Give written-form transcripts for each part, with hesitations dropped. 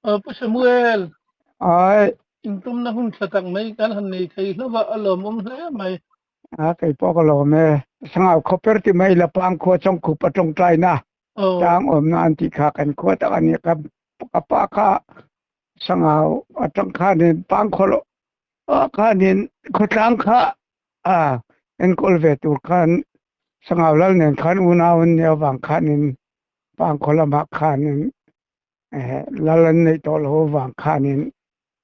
Pu Samuel, Ai. Intumna hun tha tak mai kan han nei thei hlauh a, a lawmawm hle mai. A kei pawh ka lawm e. Sangau khawper ti mai la pang khua chawngkhup a tawngtaina tang awmna an tih kha kan khua tak a nia ka ka pa kha Sangau atang khanin pang khaw loh ah khanin khawtlang kha a enkawl ve tur khan Sangau lal nen khan unau an nia avang khanin pang khaw lamah khanin Lal an neih tawh loh avang khanin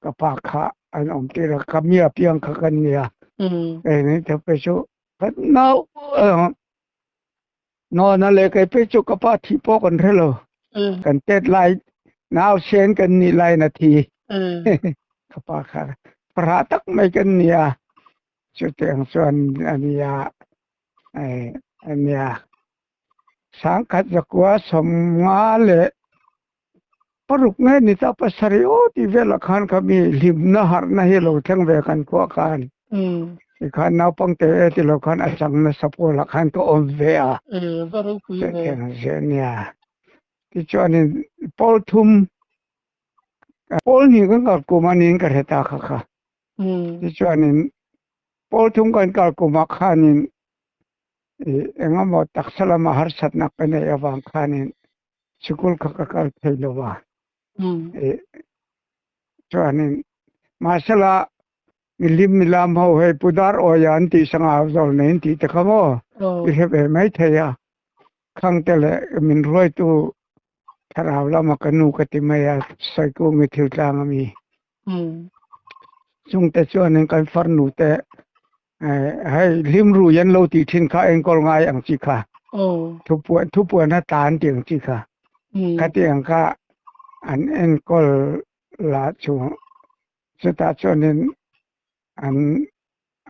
ka pa kha an awm tir a, ka mi apiang kha kan nia. Kei te phei chu ka nau nawna leh kei phei chu ka pa thih pawh kan hre lo. Kan tet lai nau sen kan nih laiin a thi. Ka pa kha farah tak mai kan nia. Chutiang chuan a nia a nia. Sangkhat zakua 56 nge ni ta pasarih aw tih velah khan kha mi hlimna harhna hi lo thleng ve kan khuah khan tikhan naupangte e ti lo khan a chang nasa pawlah khan ka awm ve a nia tichuanin pawl thum pawl hnih kan kal kum a niin ka hre ta kha kha tichuanin pawl thum kan kal kumah khanin Engemaw taksa lama harsatna ka neih avang khanin sikul kha ka kal thei lo va. Chuanin mahsela milim milam ho hei Pu Dar Awia an tih sanga au zawl nei an tih te kha maw i hre ve mai thei a. Khangte leh min ruaitu thlarau lama ka nu ka ti mai a, Sawikungi thil tlang a mi. Chungte chuanin kan farnu te hei hlim rui an lo tih thin kha enkawl ngai ang chi kha thupuan thupuan a tlan tih ang chi kha khatiang kha an enkawl la chu chutah chuanin an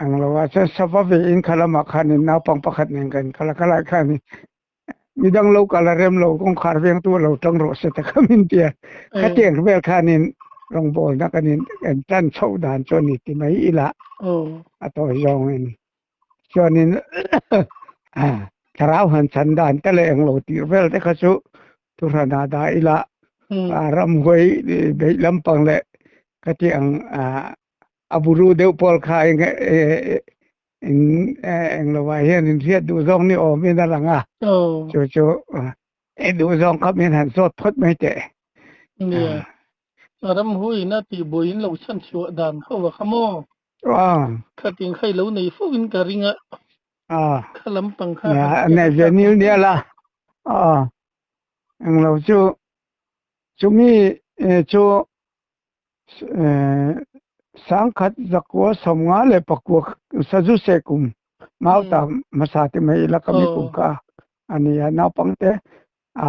ang lo a chuan sava ve in kha lamah khanin naupang pakhat nen kan kal a khalai khanin midang lo kal a rem lo kawngkhar vengtu a lo tang rawh se ta kha min ti a khatiang vel khanin rawngbawlna kan in kan tan chhoh dan chu a ni ti mai ila a tawi zawngin chuanin thlarau han chhan dan te leh englo tih vel te kha chu thuhranah dah ila ramhuai beih lampang leh khatiang a buru deuh pawl kha eng In englo ah hian in hriat duh zawng ni awm in a lang a. Chu chu i duh zawng kha min han zawt phawt mai teh. Nia. Ram hu in a tih buai in lo chhan chhuah dan ho a kha maw? Khatin kha i lo nei fo in ka ring a. Kha lampang kha han nei ve nil nial a. Englo chu chumi chu Sangkhat zakua 54 Sajuse kum mauta hmasa te mai ila ka mi kum kha a ni a naupangte a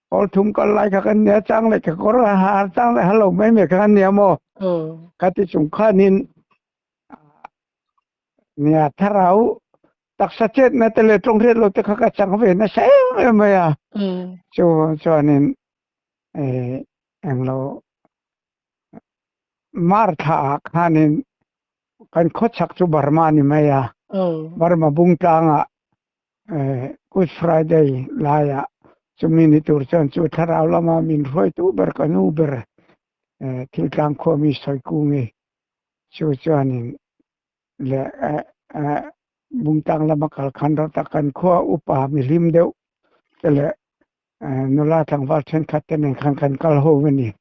pawl thum kal lai kha kan nia chang leh kekawr a har chang leh halo mai mai kha kan nia maw khati chung khanin nia thlarau taksa chetna te leh tawng hriat lo te kha ka chang ve nasa em em mai a chu chuanin Englo Mar thla ah khanin kan khawchhak chu Burma a ni mai a, Burma bungtlangah Good Friday laiah chumi ni tur chuan chu thlarau lama min hruaitu ber ka nu ber thiltlang khuami Sawikungi chu chuanin leh bungtlang lama kal khan rawt a kan khua upa mihlim deuh te leh nula tlangval thenkhat te nen khan kan kal ho a ni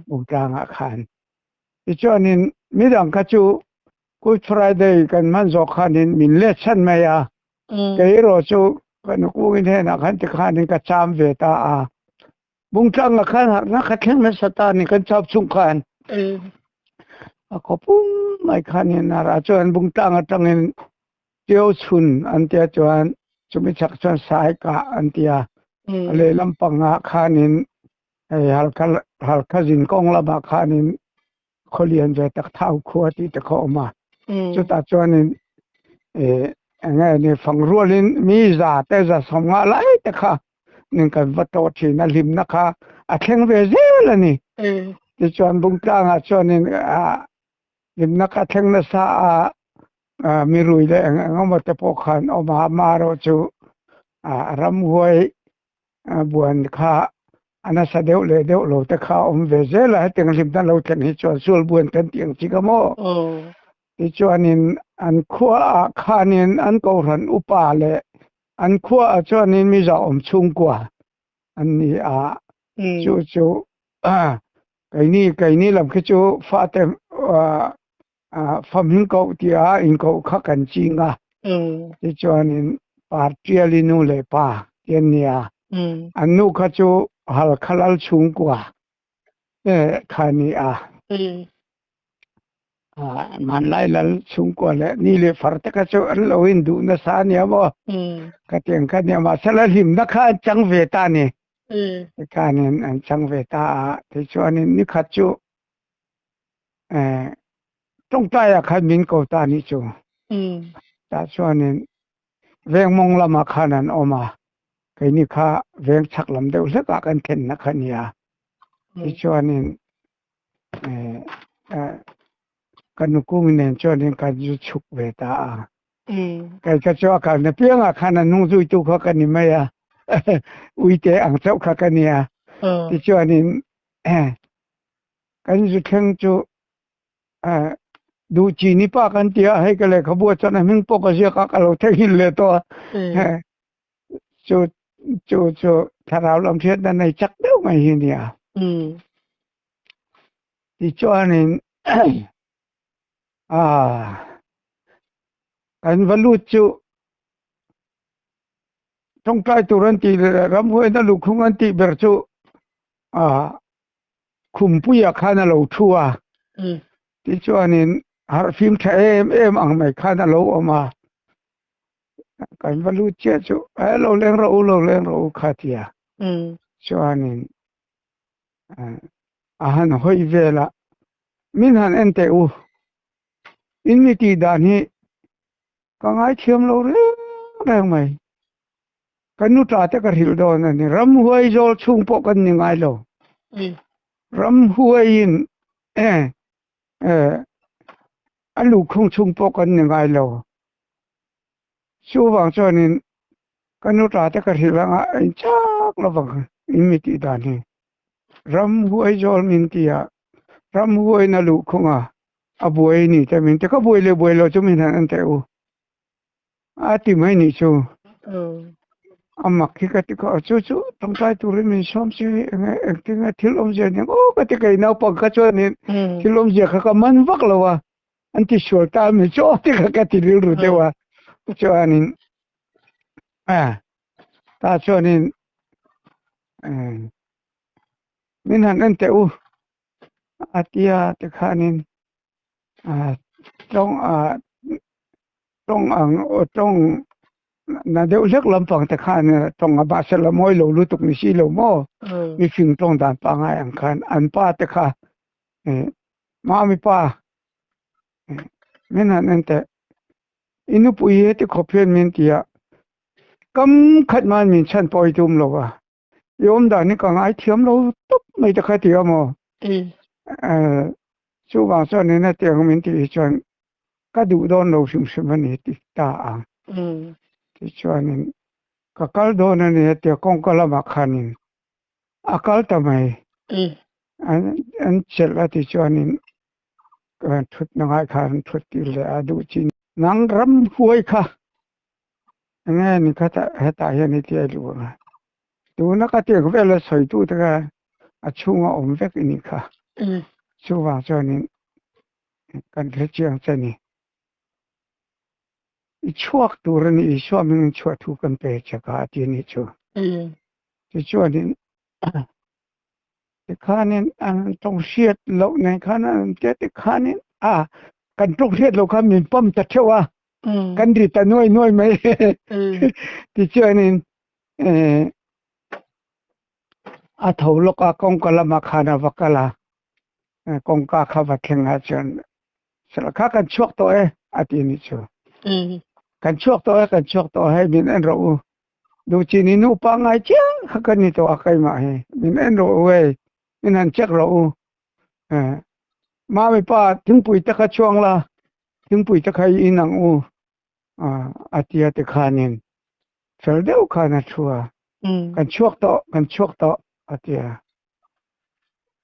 bungtlangah khan. Tichuanin midang kha chu Good Friday kan hman zawk khanin min let chhan mai a, kei erawh chu ka nukungin hnenah khan tikhanin ka cham ve ta a. Bungtlangah khan harhna kha thleng nasa ta a ni kan chau chung khan. A khaw pum mai khanin a rah chuan Bungtlang atangin Tio chhun an tia chuan chumi chak chuan sai kah an tia. A lehlam pangah khanin hei Halkha Halkha zinkawng lamah khanin khawlian ve tak thau khua tih te kha a awm a. Chutah chuanin eng nge ni fangrualin mi za te za sawmnga lai te kha nin kan va tawh thin a hlimna kha a thleng ve zel a ni. Tichuan Bungtlangah chuanin hlimna kha a thleng nasa a mi rui leh eng eng emaw te pawh khan awm a amaherawh chu ramhuai buan kha A nasa deuh leh deuh lo te kha a awm ve zel a, hetiang hlimna lo thleng hi chuan sual buan kan tih ang chi ka maw? Tichuanin an khuaah khanin an kohhran upa leh an khuaah chuanin mi zahawm chhungkua an ni a, chu chu keini keini lam khi chu fate famhing koh tia inkoh kha kan ching a, tichuanin Partiali nu leh pa ti an ni a, an nu kha chu Halkha lal chhungkua kha a ni a. Hmanlai lal chhungkua leh ni leh far te kha chu an lo induh nasa a nia maw? Khatiang kha nia mahsela hlimna kha an chang ve ta a ni. Tikhanin an chang ve ta a, tichuanin nikhat chu tawngtaiah khan min ko ta a nih chu. Tah chuanin veng mawng lamah khan an awm a, keini kha veng chhak lam deuh hlekah kan thlenna kha a ni a. Tichuanin ka nukung nen chuanin kan zu chhuk ve ta a. Kei ka chu a kalna piangah khan a hnung zuitu kha ka ni mai a, uite ang chauh kha ka ni a. Tichuanin kan zu thleng chu duh chi ni pa kan ti a, hei ka lehkhabu ah chuan a hming pawh ka ziak a, ka lo theihnghilh leh tawh a. Chu chu chu thlarau lam hriatna nei chak deuh mai hi a ni a. Tichuanin kan va lut chu tawngtai tur an tih leh ramhuaina luhkhung an tih ber chu Khumpuia khan a lo thu a, tichuanin harhfim tha em em ang mai khan a lo awm a, kan va lut chiah chu e lo leng rawh u, lo leng rawh u kha tia chuanin a han hawi vel a, min han en teh u, in mi tih dan hi ka ngaithiam lo reng reng mai. Ka nuta te ka hrilh dawn a ni. Ramhuai zawl chhung pawh kan ni ngai lo. Ramhuaiin a luhkhung chhung pawh kan ni ngai lo. Chuvang chuanin ka nuta te ka hrilh anga in chak lovang in mi tih dan hi. Ramhuai zawl min ti a, ramhuaiin a luhkhung a, a buai ni te min ti. Ka buai leh buai lo chu min han en teh u. A ti mai nih chu. A mak hi ka ti kha chu chu tawngtai turin min sawm si enge engtinge thil awmzia aniang aw ka ti kei naupang kha chuanin thil awmzia kha ka man vak lo a an ti sual ta ami chu aw ti kha ka ti rilru deuh a chuanin tah chuanin min han en teh u a tia tikhanin tawng tawng ang tawng na deuh hlek lampang te khan tawng a mahse la mawi lo lutuk ni si lo maw mifing tawng dan pangngai ang khan an pa te kha mami pa min han en teh i nupui hi heti khawp hian min ti a kam khat man min chhan pawh i tum lo a. I awm dan hi ka ngaithiam lo tawp mai te kha ti a maw? Chuvang chuan ina tiang min tih hi chuan ka duh dawn lo hrim hrim a ni ti ta ang. Tichuanin ka kal dawn a ni a tia kawngka lamah khanin a kal ta mai. An chelh a tichuanin thutna ngai khan an thut tir leh a duh chin. Nang ram huai kha Enge ni kha hetah hian i tia luh ang a, tuna ka tih vela sawitu te kha a chhunga awm vek i nih kha. Chuvang chuanin kan hre chiang che ni. I chhuak tur a ni, Isua hmingin chhuah thu kan pe che kha a ti a nih chu. Tichuanin tikhanin an tawng hriat loh nen khan an tia tikhanin a kan tawng hriat loh khan min pawm ta theuh a. Kan ri ta nuai nuai mai tichuanin a tho lawk a kawngka lamah khan a va kal a kawngka kha va thleng ah chuan kha kan chhuak tawh e a ti nih chu kan chhuak tawh e kan chhuak tawh hei min en rawh u duhchin i nupa ngai chiang kha ka ni tawh a keimah hi min en rawh u hei min han check rawh u mami pa thingpui te kha chhuang la Thingpui te kha i in ang u a ti a tikhanin fel deuh khan a thu a, kan chhuak tawh, kan chhuak tawh. a ti a.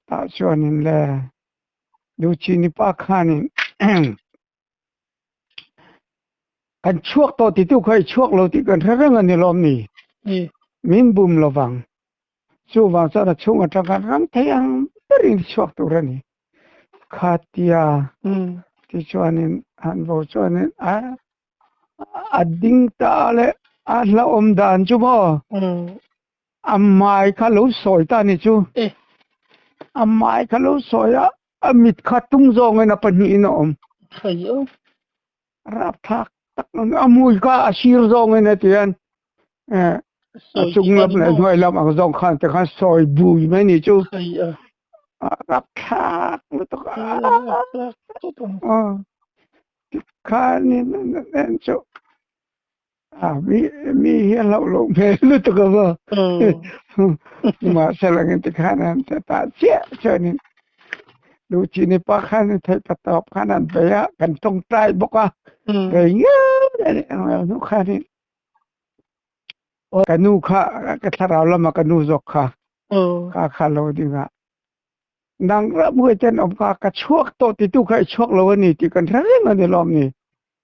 Tah chuanin le Duchini pa khanin kan chhuak tawh titu kha i chhuak lo tih kan hre reng a ni lawm ni? Min bum lovang. Chuvang chuan a chhung atang khan ram thei ang berin chhuak tur a ni. Khatia tichuanin han vo chuanin a a ding ta leh a hlauhawm dan chu maw a hmai kha lo sawi ta ni chu. A hmai kha lo sawi a, a mit kha tung zawngin a pahnihin a awm. Rapthlak tak a mui kha a sir zawngin a ti an a chung lam leh hnuai lam ang zawng khan te khan sawi bui mai ni chu rapthlak lutuk a tikhanin en chu a mi mi hi a hlauh loh hmel lutuk a maw mahse langin tikhan an ti ta chiah chuanin Luchini pa khan theih pa tawp khan an bei a kan tawngtai bawk a rei ngial a ni ang lo hnu khanin ka nu kha ka thlarau lama ka nu zawk kha ka kha lo ding a nang ram huai ten awm kha ka chhuak tawh titu kha i chhuak lo a ni tih kan hre reng a ni lawm ni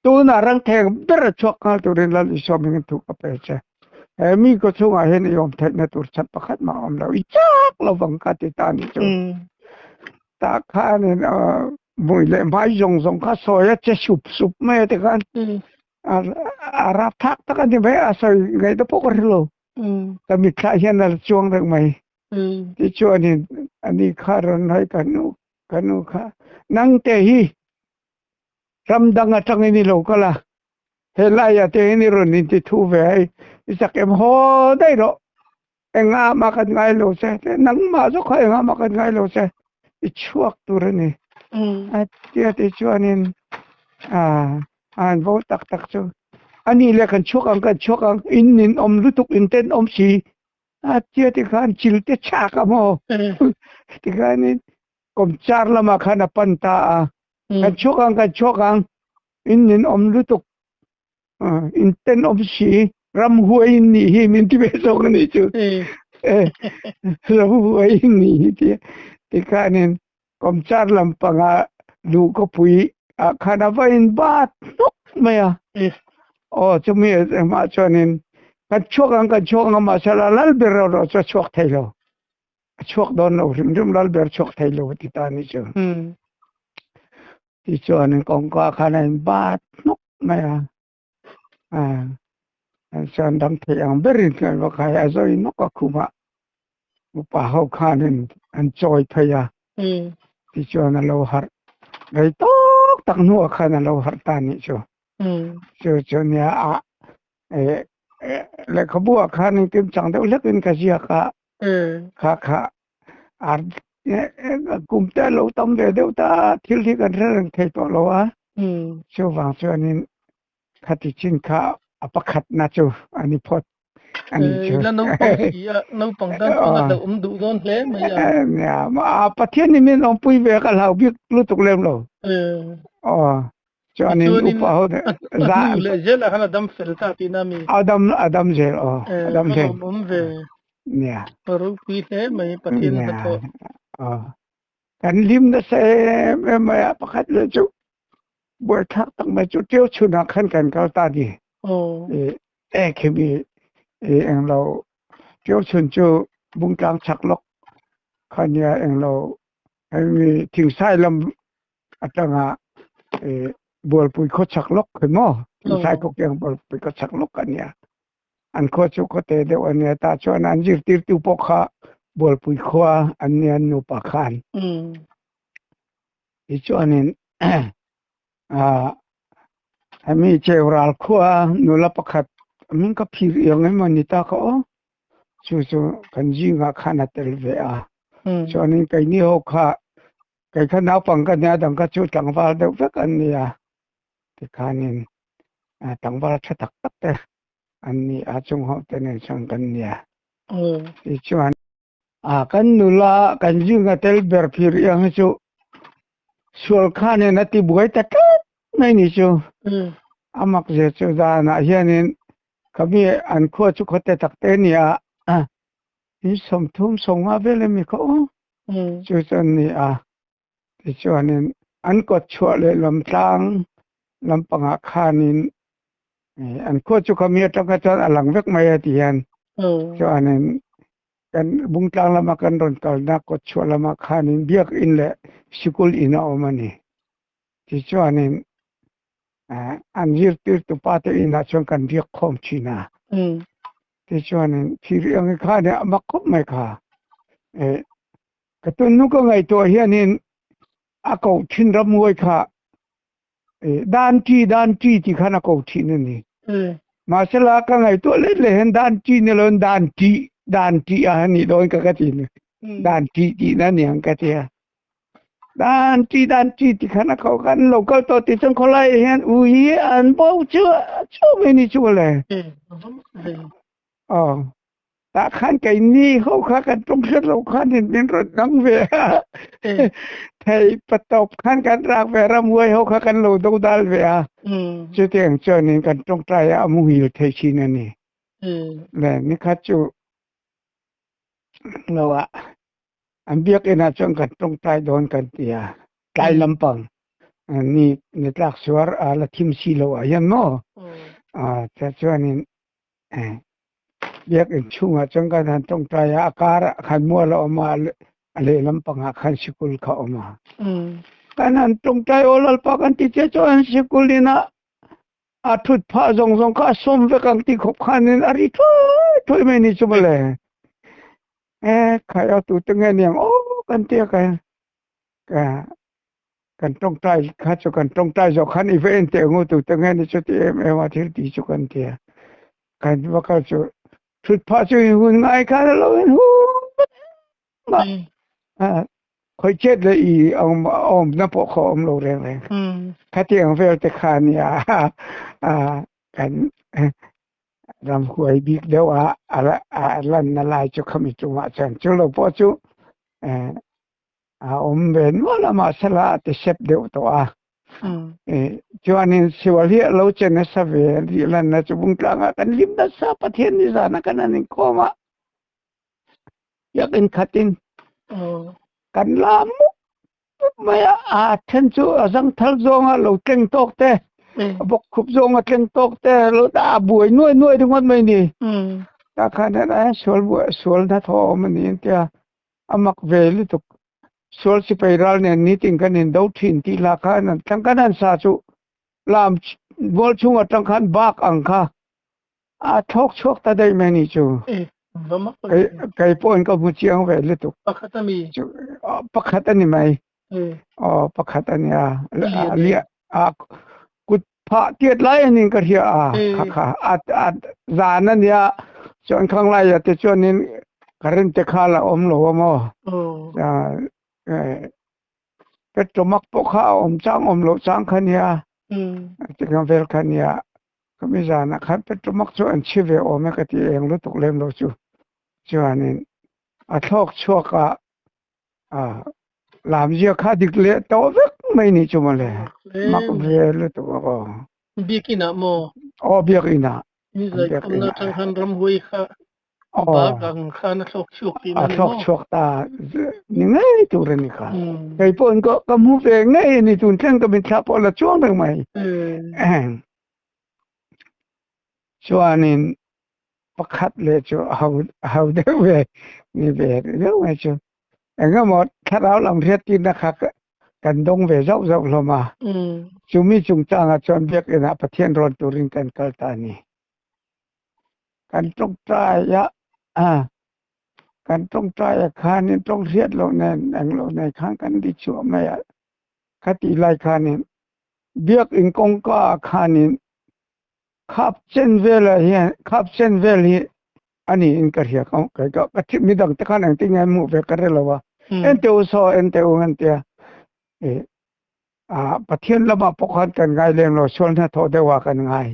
Tunah rangtheng ber a chhuak nghal turin Lal Isua hmingin thu ka pe che. He mi kaw chhungah hian i awm theihna tur chhan pakhat mah a awm lo. I chak lovang ka ti ta nih chu. Tah khanin mui leh hmai zawng zawng kha sawi a che sup sup mai a tikhan a rapthlak tak a ni mai a sawi ngaihna pawh ka hre lo. Ka mitthlah hian a la chuang reng mai. Tichuanin ani kha rawn hawi ka nu ka nu kha nangte hi Ram dang atangin i lo kal a, helaiah te hian i rawn inti thu ve a, i chak em haw daih rawh, engah mah kan ngai lo che, nangmah zawk kha engah mah kan ngai lo che, i chhuak tur a ni. A tia ti chuanin a han vo tak tak chu, a nih leh kan chhuak ang, kan chhuak ang, in ninawm lutuk, in tenawm si, a tia ti khan chil te chhak a maw? Tikhanin Kawmchar lamah khan a pan ta a, kan chhuak ang, kan chhuak ang, in nin awm lutuk, in tenawm si, ramhuai in nih hi min ti ve zawk a nih chu. Ramhuai in nih hi tia tikhanin kawmchar lampanga luh khawpui ah khan a va in bat hnawk mai a. Aw chumi engmah chuanin kan chhuak ang, kan chhuak ang a mahse la lal ber erawh chu a chhuak thei lo. A chhuak dawn lo hrim hrim lal ber chhuak thei lo a ti ta ni chu. Tichuan kawngka khan a in bat hnawk mai a, chuan dam theih ang berin kan va khai a zawi nawk a khumah upa ho khanin an chawi phei a, tichuan a lo harh rei tawk tak hnuah khan a lo harh ta nih chu. Chu chu nia a lehkhabu ah khan engtin chang deuh hlekin ka ziak a, Kha kha ar kum te lo tam ve deuh ta thil hi kan hre reng thei tawh lo a. Chuvang chuanin khati chin kha a pakhatna chu a ni phawt a ni chu. La naupang si a, naupang tan chuan a hlauhawm duh dawn hle mai a. Nia, Pathian hi min awmpui ve ka hlau bik lutuk lem lo. Aw. Chuanin upa ho a hnu leh zel ah khan a dam fel ta tihna mi? A dam a dam zel aw a dam zel. Ka awm ve. Nia. Ka ropui hle mai Pathian hnathawh. Aw. Kan hlim nasa em em mai a pakhat leh chu buaithlak tak mai chu ṭio chhunah khan kan kal ta ni. Aw. E khimi englo ṭio chhun chu Bungtlang chhak lawk kha nia englo hemi Thingsai lam atanga Bualpui khaw chak lawk khi maw Thingsai khaw kiang Bualpui khaw chak lawk a nia an khua chu khaw te deuh a nia tah chuan an zirtirtu pawh kha Bualpui khua an nia an nupa khan tichuanin hemi Cheural khua nula pakhat a hming ka phir iang emaw ni ta kha aw chu chu kan zingah khan a tel ve a chuanin keini ho kha Kei kha naupang ka nia dang kha chu tlangval deuh vek an ni a, tikhanin tlangval tha tak tak te an ni a, chung ho te nen chuan kan ni a. Tichuan kan nula kan zinga tel ber phir iang hi chu sual khanin a ti buai ta tlat mai ni chu. A mak zia chu zanah hianin khami an khua chu khawte tak te a ni a. In 30 50 vel emi kha aw chu chu an ni a. Tichuanin an kawt chhuah leh lam tlang lampangah khanin an khua chu khami atang kha chuan a lang vek mai a ti hian chuanin kan Bungtlang lama kan rawn kalna kawt chhuah lamah khanin biakin leh sikul in a awm a ni. Tichuanin an zirtirtu pa te inah chuan kan biak khawm thin a. Tichuanin thir ang khan a mak khawp mai kha. Ka tunnu ka ngaihtuah hianin a koh thin ramhuai kha dan ṭi dan ṭi ti khan a ko thin a ni. Mahsela ka ngaihtuah let leh hian dan ṭi ni loin dan ṭih dan ṭih a nih dawn ka ka ti ni. Dan ṭih tihna a niang ka ti a. Dan ṭi dan ṭi ti khan a ko kan lo kal tawh tih chuan khawlai ah hian ui hi an bo chuah chuah mai ni chu le. Aw. Tah khan keini ho kha kan tum hret lo khan in min rawn dang ve a. Thei patawp khan kan rak ve ramhuai ho kha kan lo do dal ve a. Chutiang chuanin kan tawngtai a a muhil thei thin a ni. Le nikhat chu lo ah an biakinn ah chuan kan tawngtai dawn kan ti a. Tlai lampang ni ni tlak suar a la thim si lo ah hian maw. Chuanin Biakinn chungah cun kan han tongtai ah a kar ah khan mual a um ah a lehlam pangah khan sikul kha a um ah. Kan han tongtai aw lalpa kan ti cia cu an sikul in ah a thut phah zong zong kha a sawm vek ang ti khop khan in a ri thuai thuai mai ni cu mawle. Eh khai tu te nge niang aw kan ti ka ka kan tawngtai kha chu kan tawngtai zawh khan i va en teh ngu tu te nge ni chu ti em em a thil ti chu kan tia kan va kal chu thut phah chu in hun ngai kha lo in hu ma khoi chet le i om om na pawh kho om lo reng reng khatiang vel te kha nia kan ram huai bik deuh a a lan na lai chu khami chungah chuan chu lo pawh chu a awm ve nual a mahsela a ti sep deuh tawh a. Chuanin sual hi a lo che nasa ve tih lanna chu Bungtlangah kan hlim nasa Pathian ni zana kan han inkhawm a, biakinn khatin kan la mup mup mai a, a then chu a zangthal zawnga lo tleng tawk te, a bawk khup zawnga tleng tawk te lo dah a buai nuai nuai ringawt mai ni. Tah khan hian sual buai sual hnathawh a awm a ni an ti a. A mak ve lutuk. Sual sipai ral nen nitin kan indo thin tih hla khan an tlang kan han sa chu lam mual chhung atang khan bak ang kha a thlawk chhuak ta daih mai ni chu. Kei pawhin ka hmu chiang ve lutuk. Pakhat a mi? Pakhat a ni mai. Aw pakhat a nia. A kut phah tiat lai anin ka hria a kha kha a zan a nia chuan khang lai ah te chuanin current te kha la awm lo a maw petromak pawh kha a awm chang awm loh chang kha nia chutiang vel kha nia khami zanah khan petromak chu an chhi ve awm e ka ti eng lutuk lem lo chu chuanin a thlawk chhuak a Lamzia kha dik leh tawh vek mai nih chu mawle. Mak ve lutuk a aw. Biakinn ah maw? Aw biakinn ah. Ni zai khamna tang khan ramhuai kha bak ang khan a thlawk chhuak tih na ni maw? A thlawk chhuak ta ni ngei tur a ni kha. Kei pawh in ka hmu ve ngei a ni tun thleng ka mitthla pawh la chuang reng mai. Chuanin pakhat leh chu a ho a ho deuh ve ni ve deuh mai chu engemaw thlarau lam hriat tirna kha kan dawng ve zauh zauh hlawm a chumi chungchangah chuan biakinah Pathian rawn turin kan kal ta a ni kan tawngtai a kan tawngtai a khanin tawng hriat loh nen englo nen khan kan ri chhuah mai a khatih lai khanin biakin kawngka ah khanin Khap chen velah hian khap chen vel hi a niin ka hria ka ka ka thi midang te khan engtin nge an hmuh ve ka hre lo a ente u saw ente u an tia ih ah Pathian lamah pawh khan kan ngai lem lo sual hnathawh deuh ah kan ngai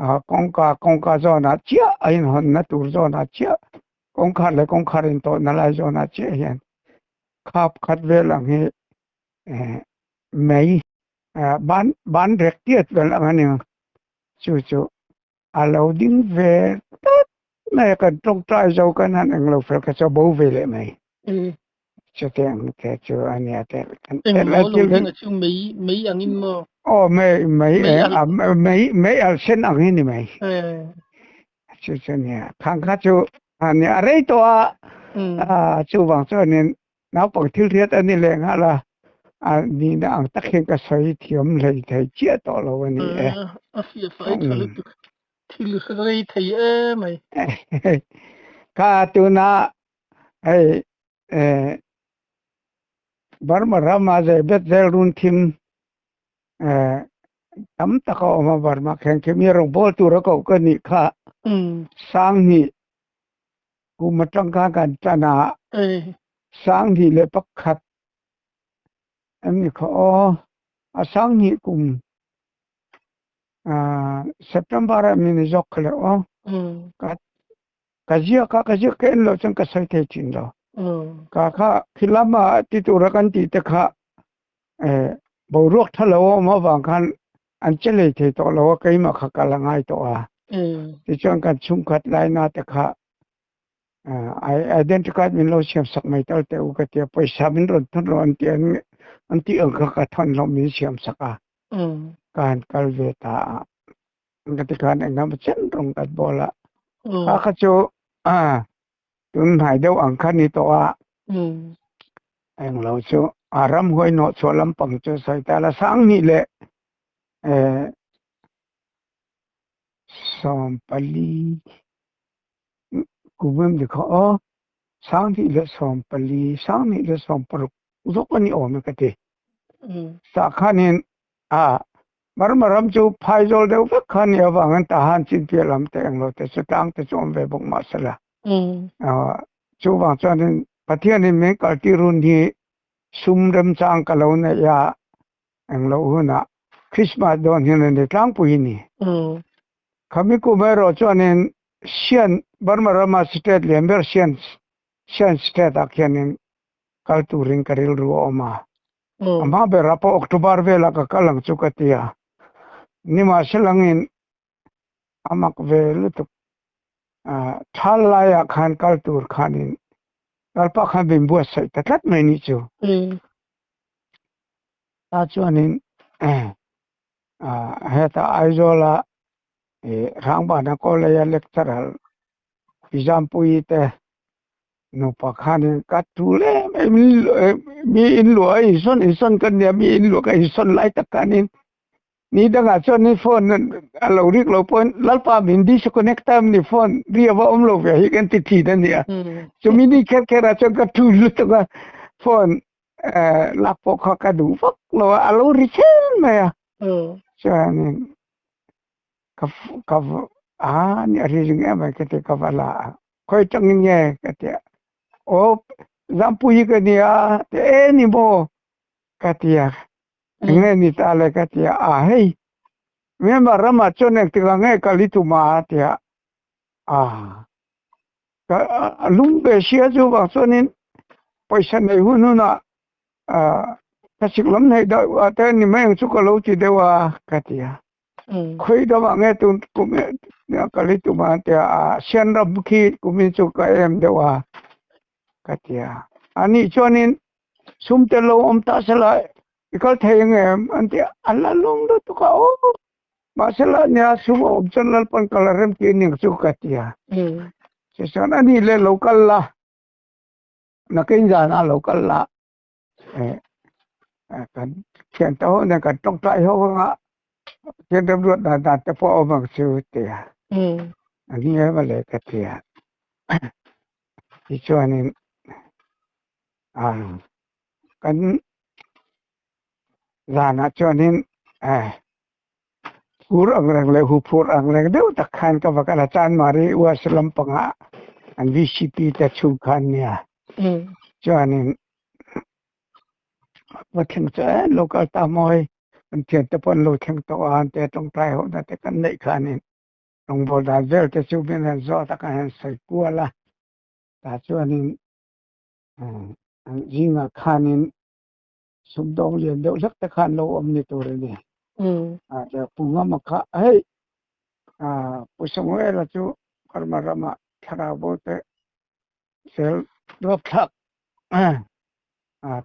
ah kawngka kawngka zawnah chiah a inhawnna tur zawnah chiah kawngkhar leh kawngkhar intawhna lai zawnah chiah hian khap khat vel ang hi eh mei ban ban rek tiat vel ang a ni chu chu a lo ding ve tlat mai a, kan tawngtai zo kan han englo fel kha chu a bo ve leh mai. Chutiang te chu a nia te kan Engmaw lo thleng a chu mei mei angin maw? Aw mei mei mei mei al sen ang hi ni mai. Chu chu nia khang kha chu a nia a rei tawh a, chuvang chuanin naupang thil hriat a ni leh nghal a, a nihna ang tak hian ka sawi thiam hlei thei chiah tawh lo a ni e. A fiah fai tha lutuk. Thil rei thei emai. Kha tuna hei eh Burma rama Zebet zel run thim eh tam tak a awm a Burma khen khi mi rawngbawl tur a koh ka nih kha Sanghnih kum atang khan kan tan a Sanghnih leh pakhat em ni kha aw a Sanghnih kum ah September ah mi ni zawk kha le aw ka Ka ziak a, ka ziak ka en loh chuan ka sawi thei thin lo. Ka kha khi lama ti tura kan tih te kha boruak tha lo a awm avang khan an che lei thei tawh lo a, keimah kha kal a ngai tawh a. Tichuan kan chhungkhat laina te kha identity card min lo siam sak mai tal teh u ka ti a, pawisa min rawn thawn rawh an ti an tih ang kha ka thawn hlawm min siam sak a, ka han kal ve ta a. Ka ti khan engemaw chen rawng kan bawl a, kha kha chu tun hnai deuh ang kha ni tawh a, englo chu a ramhuai nawh chhuah lampang chu sawi ta la Sanghnih leh 14 kum em ni kha aw, 20 leh 14, 20 leh 16 zawk a ni awm e ka ti. Tah khanin a Burma ram chu phaizawl deuh vek kha nih avangin Tahan chinpiah lam te englo te chu tlang te chu awm ve bawk mah sela. Chuvang chuanin Pathianin min kaltir hun hi sum remchang ka lo neih a, englo hunah Christmas dawn hian a ni tlangpui a ni. Khami kum erawh chuanin Sian, Burma rama state lian ber Sian, Sian state ah khianin kal turin ka rilru a awm a. A hma berah pawh October velah ka kal ang chu ka ti a, nimahselangin a mak ve lutuk. Thal laiah khan kal tur khanin kalpah khan min buatsaih ta tlat mai nih chu. Ta chuanin hetah Aizawla Hrangbana College-a lecturer Pizampui te Nupa khanin ka tul em em mi in luah a insawn insawn ka nia mi in luah ka insawn lai tak khanin ni dangah chuan ni phone a lo rik lo pawhin Lalpa min disconnect ta em ni phone ri a va awm lo ve hi kan ti thin a nia chumi ni kher kher ah chuan ka tul lutuk a phone lak pawh kha ka duh vak lo a a lo ri chen mai a chuanin ka ka a ni a ri ring em mai ka ti ka va la a khawi tangin nge ka ti a aw Zampui hi ka nia ti e ni maw ka ti a eng nge ni ta le ka ti a a hei Myanmar ramah chuan engtikah nge kal i tum a ti a a ka a lung ve sia chu vang chuanin pawisa nei hun hunah a ka sik lam hnaih deuh a te ni mai ang chu ka lo ti deuh a ka ti a. Khawi deuhah nge tun kum kal hi tum a tia a sian ram khi kumin chu ka em deuh a ka ti a anih chuanin sum tel lo awm ta sela i kal thei ang em an ti a a la lawm lutuk a aw mahse la nia sum a awm chuan Lalpan kal a rem tih a ning chu ka ti a tichuan anih leh lo kal la nakin zanah lo kal la. Kan thian te ho nen kan tawngtai ho anga thian remruat dan dan te pawh a awm ang chu ti a a ni em a le ka ti a tichuanin kan zanah chuanin phur ang reng leh hu phur ang reng deuh tak khan ka va kal a Chanmari US lampangah an VCP te chhung khan nia chuanin va thleng chu e lo kal ta mawi kan thian te pawh an lo thleng tawh a an tia tawngtai ho na te kan neih khanin rawngbawl dan vel te chu min han zawt a kan han sawi kual a tah chuanin an zingah khanin sumdawng lian deuh hlek te khan lo awm ni tur a ni. A pu Ngama kha hei Pu Samuela chu Burma ramah Thlarau bo te zel rapthlak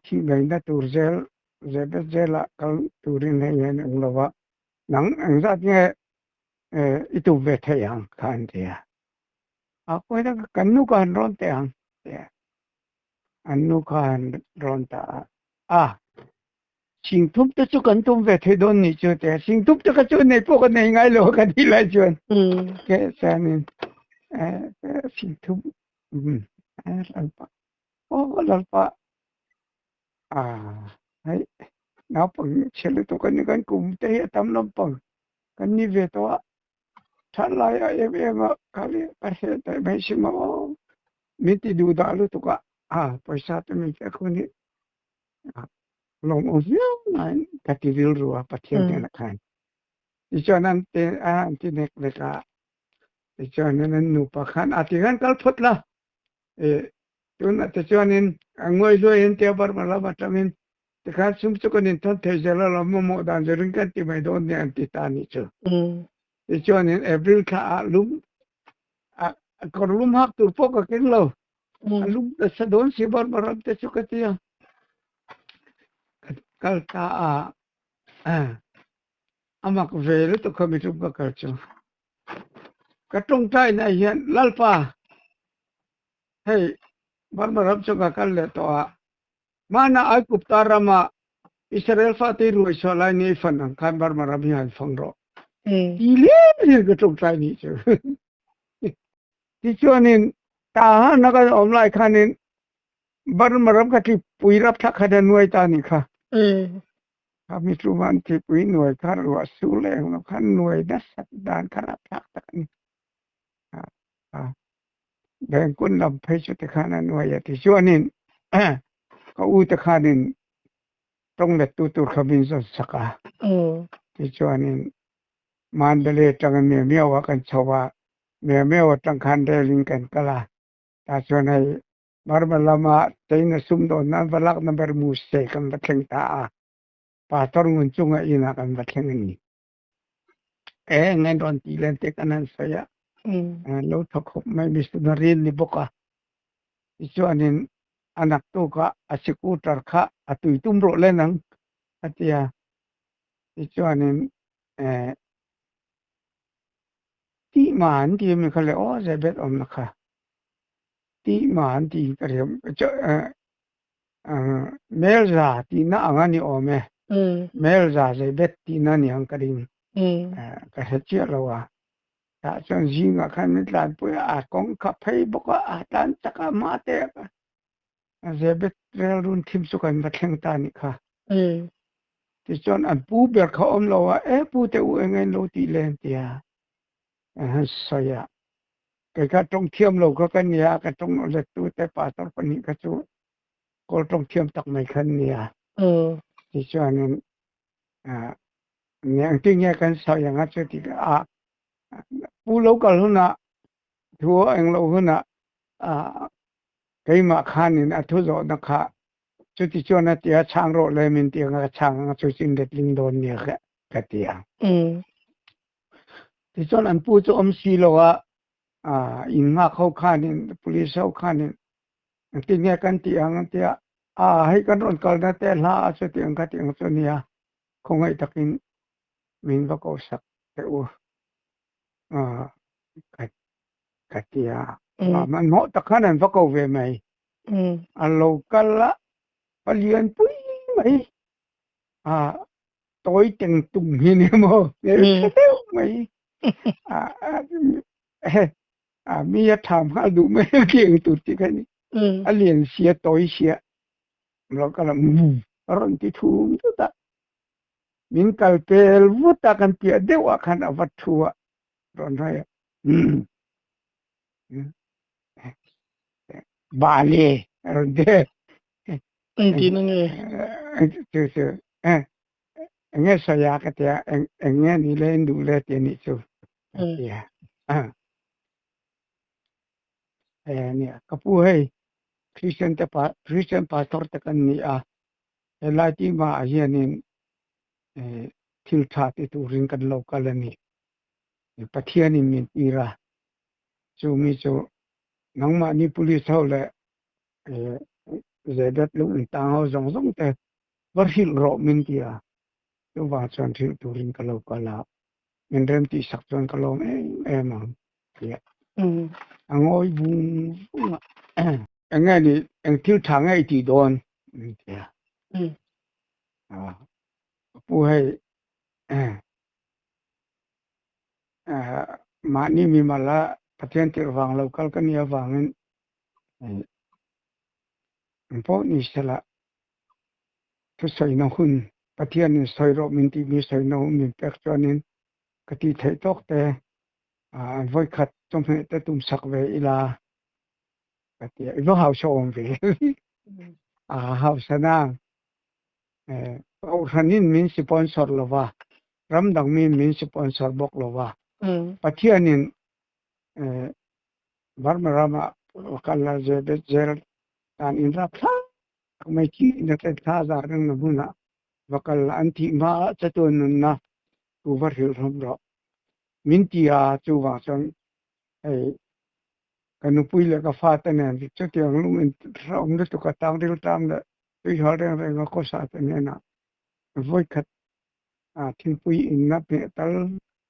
thih ngaihna tur zel zebet zela kal turin hei hian eng lova nang engzat nge i tum ve theih ang kha an ti a. A pawi tak kan nu kha han rawn teh ang ti a. An nu kha han rawn ta a. A Singthup te chu kan tum ve thei dawn nih chu tia singthup te kha chu nei pawh ka nei ngai lo a ka tih lai chuan ke chuanin singthup lalpa aw lalpa a hei naupang chhe lutuk a ni kan kum te hi a tam lampang kan ni ve tawh a tha lai a em em a khali ka hre daih mai si maw min ti duh dah lutuk a a pawisa te min pek hun hi lawmawm viau nain ka ti rilru a Pathian hnenah khan. Tichuan an ti an ti nek nek a, tichuanin an nupa khan a ti khan kal phawt la, e tunah te chuanin a ngawi hluai in tia Burma lam atangin tikhan sum chu kan inthawn thei zel a lawm mamawh dan zirin kan ti mai dawn nia an ti ta anih chu. Tichuanin April thla ah lum a kawr lum hak tur pawh ka keng lo. A lum nasa dawn si Burma ram te chu ka ti a. Ka kal ta a, a mak ve lutuk kha mi tum ka kal chu. Ka tawngtai na hian Lalpa hei Burma ram chu ka kal leh tawh a, mahna Aigupta rama Israel fate ruai chhuah lai ni fan ang khan Burma ram hi han fang rawh. Ti lem hian ka tawngtai nih chu. Tichuanin Tahan a kan awm lai khanin Burma ram kha thipui rap thla khat a nuai ta nih kha. Kha mi chuan thipui nuai kha ruah su leh eng lo khan nuai nasat dan kha rap thlak tak a ni. Bengkun lam phei chu tikhan a nuai a tichuanin ka u te khanin tawng lettu tur kha min zawn sak a. Tichuanin Mandalay atangin Miamiau ah kan chho a, Miamiau atang khan rel in kan kal a, tah chuan hei Burma lama China sumdawn nan va lakna ber Muse kan va thleng ta a, Pastor ngun chunga inah kan va thleng a ni. E ngen rawn tih len te kan han sawi a, lo thaw khawp mai missionary an ni bawk a, tichuanin a naktukah a scooter kha a tui tum rawh len ang a ti a, tichuanin tih ma an ti ami kha le aw zebet awmna kha tih ma an ti ka riam melza tihna ang a ni awm e melza zebet tihna ni ang ka ring ka hre chiah lo a tah chuan zingah khan min tlanpui a a kawng kha phei bawk a a tlan chak a mate Zebet rel run thim chu kan va thleng ta nih kha. Tichuan an pu ber kha awm lo a, e pu te u eng en lo tih le an ti a. An han sawi a, kei kha tawng thiam lo kha ka nia, ka tawng lettu te pastor pahnih kha chu kawl tawng thiam tak mai kha an nia. Tichuanin engtin nge kan sawi ang a chuti a, pu lo kal hunah thu eng lo hunah Keimah khanin a thu zawhna kha chuti chuan a ti a, chhang rawh le min ti anga ka chhang anga chu chu inletling dawn nia ka ti a. Tichuan an pu chu awm si lo a, in nghak ho khanin police ho khanin engtin nge kan tih ang an ti a, a hei kan rawn kalna te hla a chuti ang kha ti ang chu a nia, khawngaih takin min va ko sak teh u ka ti a. Hmanhmawh tak khan an va ko ve mai. A lo kal a, palian pui mai a tawi teng tung hi ni maw hmeltha deuh mai a mi a tham nghal duh mai a tih ang tur tih kha ni. A lian sia tawi sia lo kal a a rawn ti thum thut a, min kal pel vut a kan piah deuh ah khan a va thu a rawn hai a. Bali rawn ti. Engtin a nge? Chu chu eng nge sawi a ka ti a, eng nge ni le in duh le ti a nih chu ka ti a. Hei a nia, ka pu hei Christian te pa Christian pastor te kan ni a, helai tima ah hianin thil tha ti turin kan lo kal a ni. Pathianin min tir a, chumi chu. Nangmahni police ho leh Zedet lung intang ho zawng zawng te va hrilh rawh min ti a, chuvang chuan hrilh turin ka lo kal a, min rem tih sak chuan ka lawm em em ang tia a ngawi vung vung a. Eng nge ni, eng thil tha nge i tih dawn? min ti a. Ka pu hei mahni mimala Pathian tirh vang lo kal ka nih avangin Eng pawh ni sela, thusawina hun Pathianin sawi rawh min tihmi sawina hun min pek chuanin ka tih theih tawk te an vawikhat chawhmeh te tumsak ve ila ka ti a, i va hausa awm ve a hausa nang Kohhranin min sponsor lova, ramdang miin min sponsor bawk lova, Pathianin Burma rama kal la zebet zel dan in rap thlak mai chi na te thla zar reng na hmun ah va kal la an thih hma ah chatuan nunna tu va hrilh hlawm rawh min ti a chuvang chuan hei ka nupui leh ka fate nen chutiang lung in hrehawm lutuk a tang ril tang leh tuihal reng reng a khawsa te hnenah vawikhat thingpui in na hmeh tal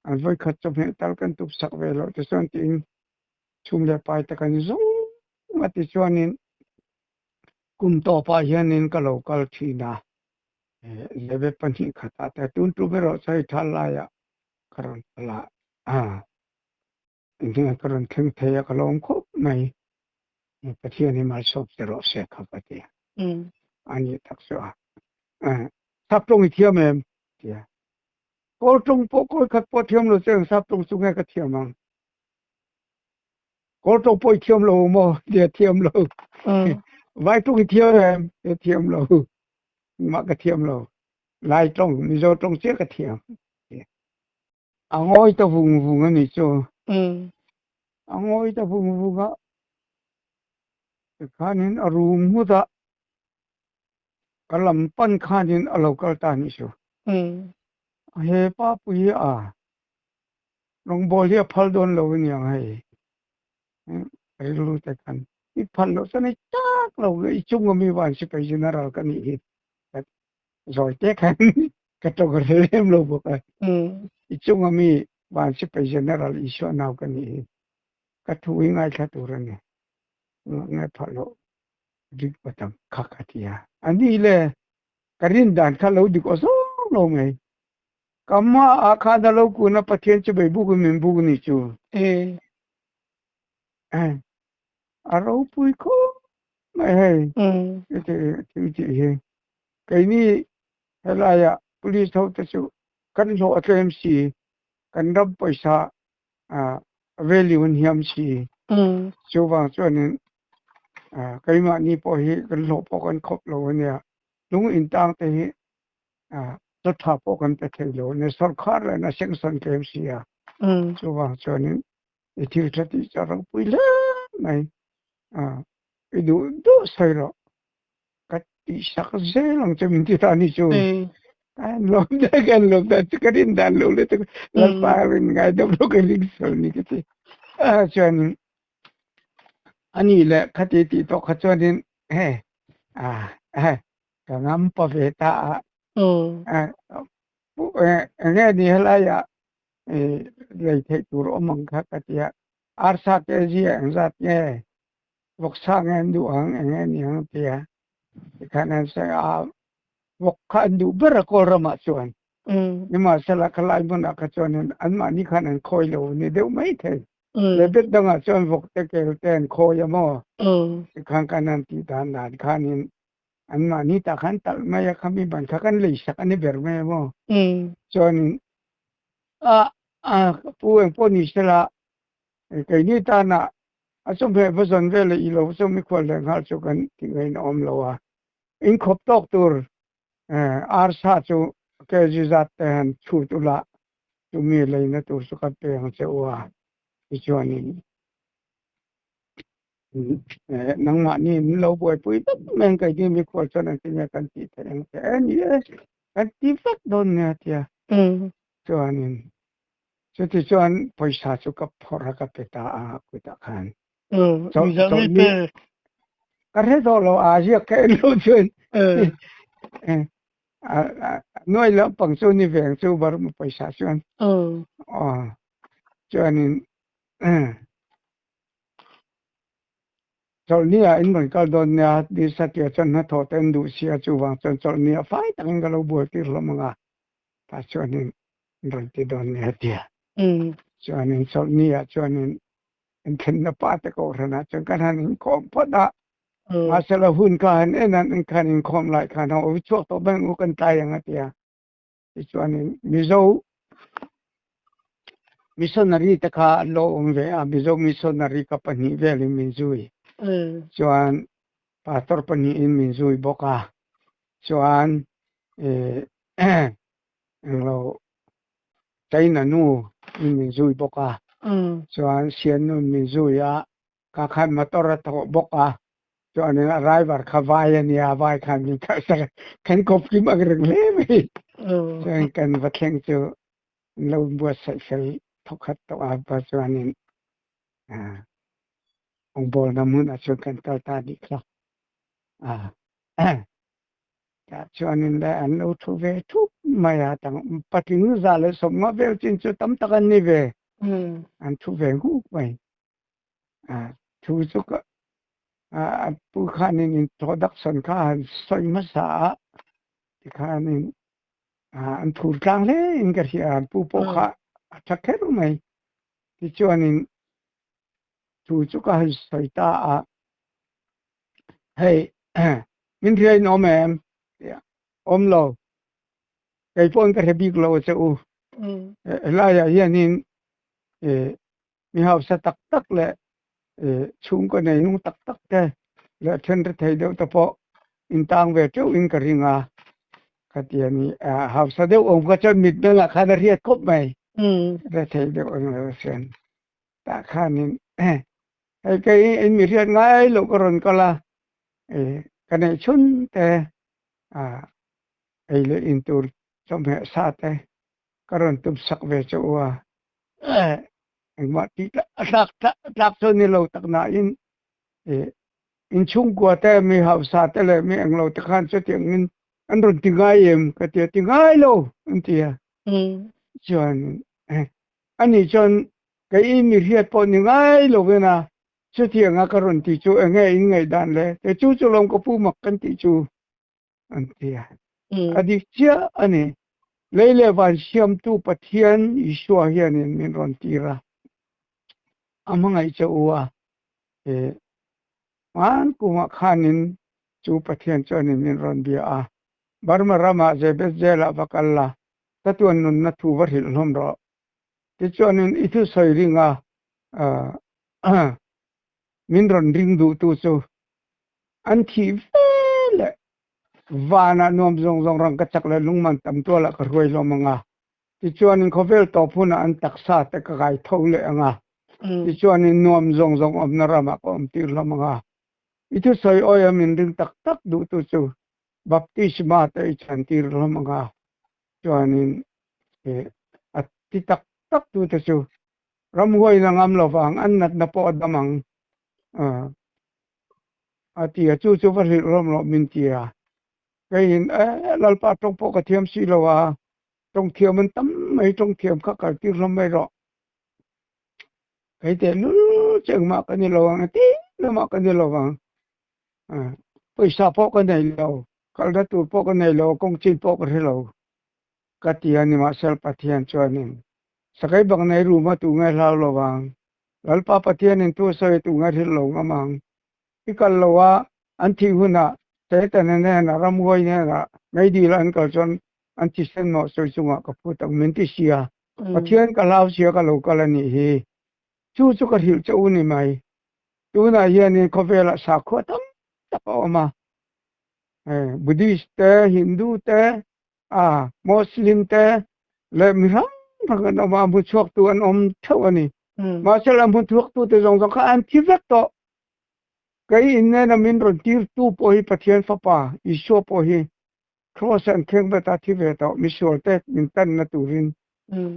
an vawikhat chawhmeh tal kan tup sak ve loh te chuan tiin chhum leh pai te kan zawng a tichuanin kum tawpah hianin ka lo kal thin a leve pahnih khatah te tun tum erawh chu hei thal laiah ka rawn kal a Engtinge ka rawn thleng thei a ka lawm khawp mai. Pathian hi malsawp che rawh se kha ka ti a. A nih tak chu a. Sap tawng i thiam em? Ti a. Kawl tawng pawh kawi khat pawh thiam lo che ang sap tawng chu nge ka thiam ang. Kawl tawng pawh i thiam lo maw? Ti a thiam lo. Vai tawng i thiam em? Ti a thiam lo. Mah ka thiam lo. Lai tawng, Mizo tawng chiah ka thiam. A ngawi ta vung vung a nih chu. A ngawi ta vung vung a, tikhanin a rum nghut a, ka lam pan khanin a lo kal ta a nih chu. He pa pui hi a rawngbawl hi a phal dawn lo a niang hei. Rilru te khan i phal loh chuan i tak lo i chung ami van sipai general ka nih hi. Zawi te khan ka tawk rel em lo bawk a. I chunga mi van sipai general Isua nau ka nih hi ka thu hi ngaithla tur a ni. Ngai phah loh dik patam kha ka ti a. A ni le ka rin dan kha lo dik aw zawng lo mai. Ka hmaah khan a lo kun a Pathian chu bei buk in min buk ni chu. A ropui khawp mai hei thil tih hi. Keini helaiah police ho te chu kan hlawh a tlem si, kan ram pawisa value an hiam si. Chuvang chuanin keimahni pawh hi kan hlawh pawh kan khawp lo a nia. Lung intang te hi chaw tha pawh kan pe thei lo a nia. Sawrkhar leh na sengsawn tlem si a. Chuvang chuanin i thil tha tih chu a ropui hle mai. I duh duh sawi rawh. Ka tih sak zel ang che min ti ta ni chu. An lawm te kan lawm ta chu ka rin dan lo le chu lalpa rin ngai deuh lo ka ring sual ni ka ti. A chuan ani le khati tih tawh kha chuanin he a he ka ngam pa ve ta a. Enge ni helaiah lei theih tur awm ang kha ka ti a. Arsa kg engzat nge vawksa nge an duh ang eng nge ni ang tia tikhan an sawi a vawk kha an duh ber a kawl ramah chuan nimahsela khalai hmunah kha chuanin anmahni khan an khawi lo ni deuh mai thei le bet dangah chuan vawk te kel te an khawi a maw tikhan kan han tih dan dan khanin anmahni tah khan talh mai a khami ban kha kan lei sak a ni ber mai a maw chuanin a a pu eng pawh ni sela keini tana A chawhmeh va zawn vel leh i lo chu mikhual leh nghal chu kan tih ngeiin a awm lo a. Inkhawp tawk tur arsa chu kg zat te han chhut ula chumi leina tur chu kan pe ang che u a. Tichuanin nangmahni min lo buaipui vek mai ang keini mikhual chuan engtin nge kan tih theih ang che e ni e kan ti vek dawn nia tia. Chuanin Chutichuan pawisa chu ka phawrh a ka pe ta a kutah khan. Chawlhni ka hre tawh lo a ziak ka en lo chuan nuai lampang chu ni veng chu Burma pawisa chuan aw chuanin chawlhni ah in rawn kal dawn nia ni satliah chuan hnathawh te an duh sia chuvang chuan chawlhni ah fai takin ka lo buai tir hlawm ang a tah chuanin an rawn ti dawn nia tia chuanin chawlhni ah chuanin inthlenna pa te kohhranah chuan kan han inkhawm phawt a mahsela hun kha han en an khan inkhawm lai khan ho chhuak tawh beng u kan tlai ang a tia tichuanin Mizo missionary te kha an lo awm ve a Mizo missionary ka pahnih velin min zui chuan pastor pahnihin min zui bawk a chuan englo China nu in min zui bawk a chuan Sian nu min zui a ka khan motor a thawh bawk a chuanin a driver kha vai a nia vai khan min khalh sak a kan kawp kim ang reng hle mai chuan kan va thleng chu an lo buatsaih fel thawkhat tawh a pa chuanin rawngbawlna hmunah chuan kan kal ta nih kha a Tah chuanin le an lo thu ve thup mai a, tang patling za leh sawmnga vel chin chu tam tak an ni ve, an thu ve nghuk mai. Thu chu ka a pu khanin introduction kha a han sawi hmasa a, tikhanin an thur tlang hle in ka hria, an pu pawh kha a tha kher mai. Tichuanin thu chu ka han sawi ta a, Hei min hria in awm em? Tia awm lo. Kei pawhin ka hre bik lo a che u. Helaiah hianin mi hausa tak tak leh chhungkaw nei nung tak tak te leh then hre thei deuh te pawh in tang ve teuh in ka ring a. Khatia ni hausa deuh awm kha chuan mit mengah khan a hriat khawp mai. Hre thei deuh ang lo chuan tah khanin Hei kei in mi hriat ngai loh ka rawn kal a, ka neih chhun te ei leh in tur chawhmeh sa te ka rawn tum sak ve che u a, engmah tih tlak tlak chu ni lo tak nain in chhungkua te mi hausa te leh mi englo te khan chutiangin an rawn ti ngai em ka ti a, ti ngai lo an ti a, chuan ani chuan Kei i mi hriat pawh ni ngai lo vena chutianga ka rawn tih chu enge in ngaihdan le? Te chu chu lawm ka pu mak kan tih chu an ti a. A dik chiah a ni. Lei leh van siamtu Pathian Isua hianin min rawn tir a, a hmangaih che u a, e hman kumah khanin chu Pathian chuanin min rawn bia a, Burma ramah Jebes jail-ah va kal la, chatuan nunna thu va hrilh hlawm rawh. Tichuanin i thusawi ringa min rawn ring duhtu chu an thih ve leh vanah nuam zawng zawng rang ka chak leh lungman tam tualah ka hruai hlawm ang a. Tichuanin khawvel tawp hunah an taksa te ka kai tho leh ang a. Tichuanin nuam zawng zawng awmna ramah ka awm tir hlawm ang a. I thusawi awia min ring tak tak duhtu chu baptisma te i chhan tir hlawm ang a. Chuanin a ti tak tak tu te chu ramhuaiin a ngam lovang, an natna pawh a dam ang a ti a, chu chu va hrilh rawm rawh min ti a. Keiin e Lalpa tawng pawh ka thiam si lo a, tawng thiam an tam mai, tawng thiam kha kal tir hlawm mai rawh. Kei teh lul chu engmah ka ni lo ang, engtin lamah ka ni lo ang. Pawisa pawh ka nei lo, kalna tur pawh ka nei lo, kawng chin pawh ka hre lo ka ti a, nimahsela Pathian chuanin sakei bak nei ruma tu nge hlau lo vang, Lalpa Pathianin tu sawi tu nge hrilh lo ngam ang, i kal lo a, an thih hunah Setana hnenah ramhuai hnenah meidil an kal chuan an thisen mawh sawi chungah ka phut ang min ti sia, Pathian ka hlau sia ka lo kal a nih hi, chu chu ka hrilh che u ni mai. Tunah hianin khawvelah sakhua tam tak a awm a, Buddhist te, Hindu te, Muslim te leh mi hrang hrang an awm a, a hmu chhuaktu an awm theuh a ni. Mahse a hmu chhuaktute zawng zawng kha an thi vek tawh. Kei in nena min rawn tirtu pawh hi Pathian Fapa Isua pawh hi Kraws an kheng vet a thi ve tawh, misualte min tanna turin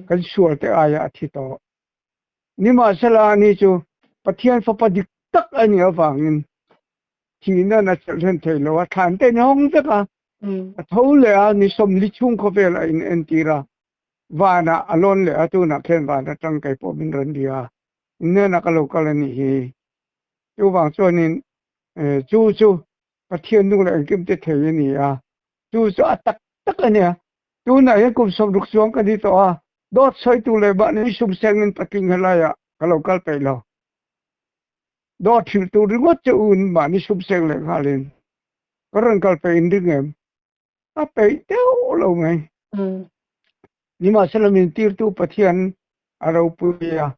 kan sualte aiah a thi tawh. Nimahsela ani chu Pathian Fapa dik. tak a nih avangin thihna na chelh hlen thei lo a, thlan te in hawng vek a, a tho leh a, ni sawmli chhung khawvel a in entir a, vanah a lawn leh a, tunah khian van atang kei pawh min rawn bia a, inhnenah ka lo kal a nih hi. Chuvang chuanin chu chu Pathian nung leh engkim te thei a ni a, chu chu a tak tak a nia. Tunah hian kum 60 chuang ka ni tawh a, dawt sawitu leh mahni sum sengin patling helaiah ka lo kal peih lo. Dawt hrilh tur ringawt che u in mahni sum seng leh nghalin ka rawn kal peih in ring em? A peih deuh lo mai. Nimahsela min tirtu Pathian a ropui a.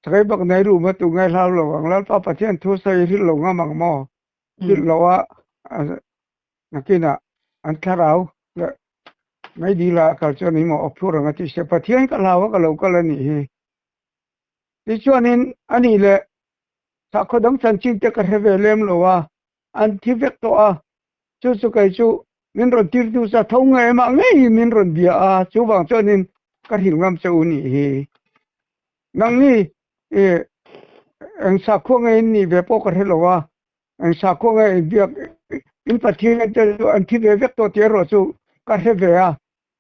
Sakai bak nei ru ma tu ngai hlau lo ang Lalpa Pathian thu sawi hrilh lo ngam ang maw? Hrilh lo a nakinah an thlarau leh mai dil ah kal chuan eng maw awk phur ang a ti se Pathian ka hlau a ka lo kal a nih hi. Tichuanin anih leh sakhaw dang chanchin te ka hre ve lem lo a, an thi vek tawh a, chu chu kei chu min rawn tirtu sa tho ngei mah ngeiin min rawn bia a, chuvang chuanin ka hrilh ngam che u nih hi. Nangni i eng sakhua nge in nih ve pawh ka hre lo a, eng sakhua nge in biak in Pathian te chu an thi ve vek tawh tih erawh chu ka hre ve a,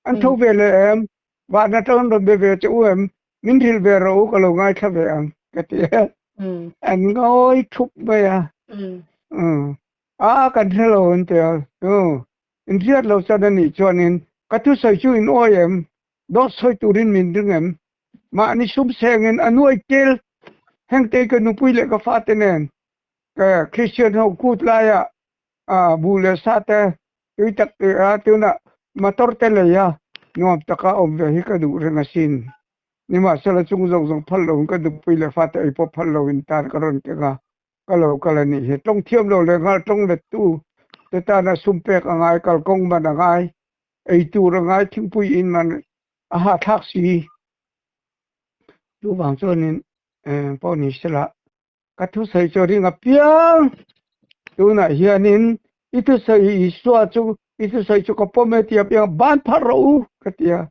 an tho ve leh em? Van atang an rawn be ve che u em? Min hrilh ve rawh u ka lo ngaithla ve ang ka ti a, an ngawi thup mai a, a kan hre lo an ti a, in hriat lo chuan a nih chuanin ka thusawi chu in awi em? Dawt sawi turin min ring em? Mahni sum sengin a nuai tel hengte ka nupui leh ka fate nen ka Kristian ho kut laia buh leh sa te tui tak a tunah motor te lei a nuam taka awm ve hi ka duh reng asin. Nimahsela chung zawng zawng phal loin ka nupui leh fate ei pawh phal loin tan ka rawn keng a, ka lo kal a nih hi. Tawng thiam lo leh nghal tawng lettu te tana sum pek a ngai, kalkawng man a ngai, ei tur a ngai, thingpui in man a hahthlak si. Chuvang chuanin pawh ni sela ka thusawi chu ring apiang tunah hianin i thusawi Isua chu i thusawi chu ka pawm e tih apiang ban phar rawh u ka ti a.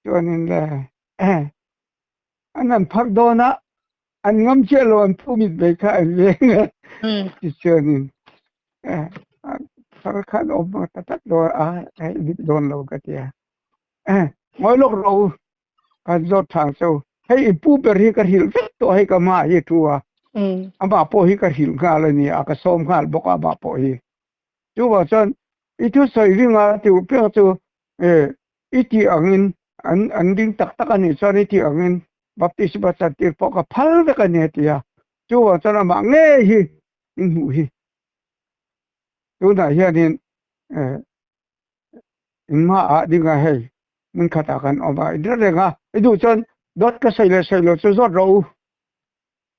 Chuanin le an han phar dawn a an ngam chiah lo an phu mit ve kha an veng a tichuanin phar khan awm ta tlat lo a hei dik dawn lo ka ti a ngawi lawk rawh u kan zawt thang chu hei i pu ber hi ka hrilh vek tawh hei ka hmaah hi thu a amah pawh hi ka hrilh nghal a ni a ka sawm nghal bawk a amah pawh hi chuvang chuan i thusawi ringa tih piang chu i tih angin an an ding tak tak a nih chuan i tih angin baptisma chantir pawh ka phal vek a ni a ti a chuvang chuan amah ngei hi in hmuh hi tunah hianin Engmah ding a hei hmun khatah kan awm a, i deuh reng a, i duh chuan dawt ka sawi leh sawi lo chu zawt rawh u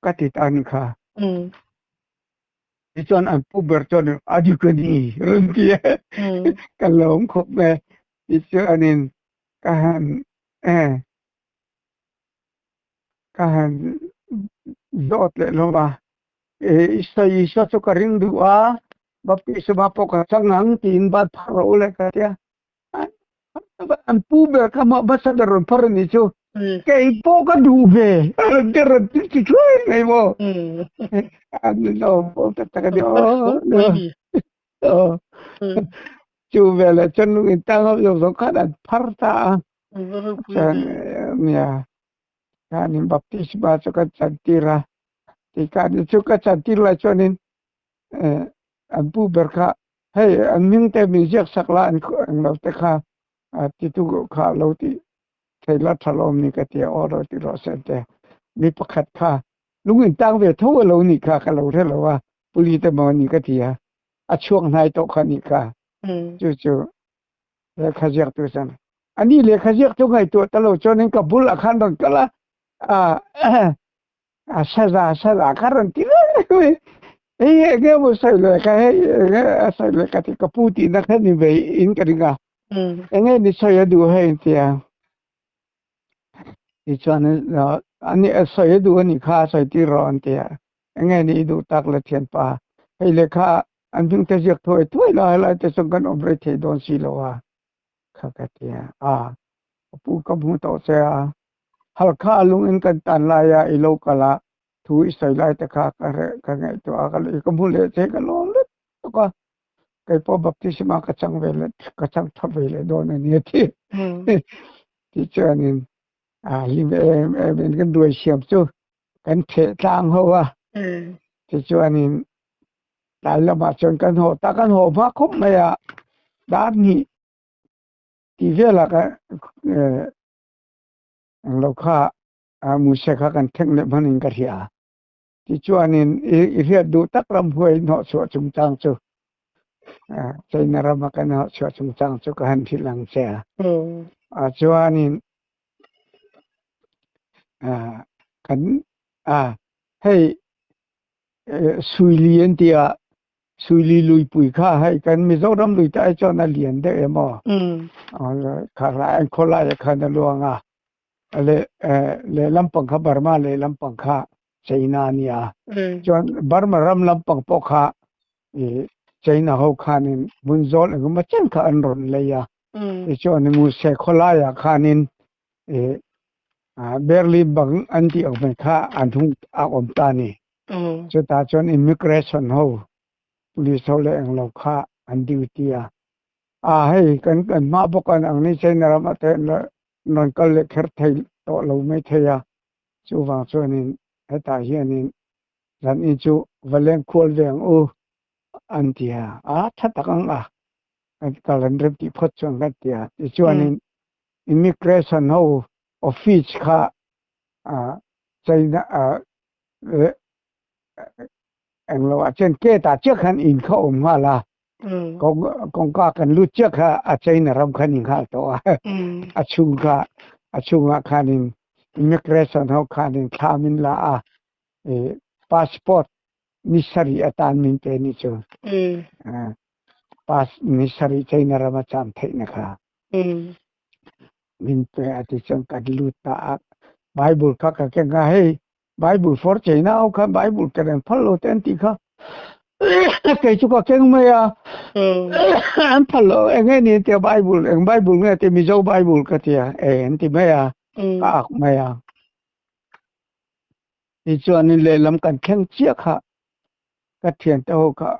ka ti ta a ni kha. Tichuan an pu ber chuan a dik a ni rawn ti a, ka lawm khawp mai. Tichuanin ka han ka han zawt leh hlawm a, i sawi Isua chu ka ring duh a, Baptisma pawh ka chang ang tiin ban phar rawh u le ka tia. An pu ber kha mah hmasa ber rawn phar a nih chu. Kei pawh ka duh ve a rawn ti rawn ti chi thuai mai maw. An lo pawh tak tak a ni aw. Chu veleh chuan lung in tang ho zawng zawng khan an phar ta a. Chuan nia khanin baptisma chu kan chantir a. Tikhan chu ka chantir lai chuanin an pu ber kha hei an hming te min ziak sak la an englo te kha titu kha lo ti thei la tha lawm ni ka ti a aw lo ti rawh se te mi pakhat kha lung in tang ve tho alo nih kha ka lo hre lo a puli te maw ni ka ti a a chhuak hnai tawh kha nih kha chu chu lehkha ziak tu chuan ani lehkha ziak tu ngaihtuah ta lo chuanin ka bul ah khan rawn kal a a saza saza kha rawn ti reng mai hei enge maw sawi leh kha hei enge a sawi leh ka ti ka pu tihna kha ni ve in ka ring a enge ni sawi a duh hei tia tichuan ani a sawi a duh anih kha a sawi tir rawh an ti a enge ni i duh tak le thianpa hei lehkha an hming te ziak thuai thuai la helai te chuan kan awm rei thei dawn si lo a kha ka ti a a ka pu ka hmu tawh che a Halkha a lungin kan tan laia i lo kal a. Thu i sawi lai te kha ka reh ka ngaihtuah a, ka lei ka hmu leh che ka lawm lut tuk a, kei pawh baptisma ka chang ve leh ka chang tha ve leh dawn a ni a ti. Tichuanin a hlim em em in kan ruai siam chu kan theh tlang ho a, tichuanin tlai lamah chuan kan haw ta, kan haw hma khawp mai a, dar hnih tih velah ka englo kha a muse kha kan thleng leh hman in ka hria. Tichuanin i hriat duh tak ram huai hnawhchhuah chungchang chu China rama kan hnawhchhuah chungchang chu ka han hrilh ang che a. A chuanin kan a hei Suili an ti a, Suili luipui kha hei kan Mizoram lui te ai chuan a lian deuh em aw. Kha an khawlai ah khan a luang a. Le leh lampang kha Burma leh lampang kha China a ni a. Chuan Burma ram lampang pawh kha China ho khanin hmun zawl engemaw chen kha an rawn lei a. Tichuan Muse khawlaiah khanin Berlin bang an tih ang mai kha an hung a awm ta a ni. Chutah chuan immigration ho police ho leh englo kha an duty a. A hei kan kan hma bawk an ang ni China ram ah te rawn kal leh kher thei tawh lo mai thei a, chuvang chuanin hetah hianin zanin chu va leng khual ve ang u an ti a, a tha tak ang a, kan kal an rem tih phawt chuan kan ti a, tichuanin immigration ho office kha China englo ah chuan gate ah chiah khan in kha awm nghal a, kawngka kan lut chiah kha a China ram khan in nghal tawh a, a chhung kha a chhungah khanin immigration ho khanin thla min la a, passport ni sarih atan min pe ni chu, pass ni sarih China ram a cham theihna kha min pe a ti chuan kan lut ta a, Bible kha ka keng a hei Bible for China ho khan Bible ka reng phal lo te an tih kha kei chu ka keng mai a an phal lo eng nge ni an tia Bible eng Bible nge ti Mizo Bible ka tia e an ti mai a ka ak mai a tichuanin lehlam kan thleng chiah kha ka thiante ho kha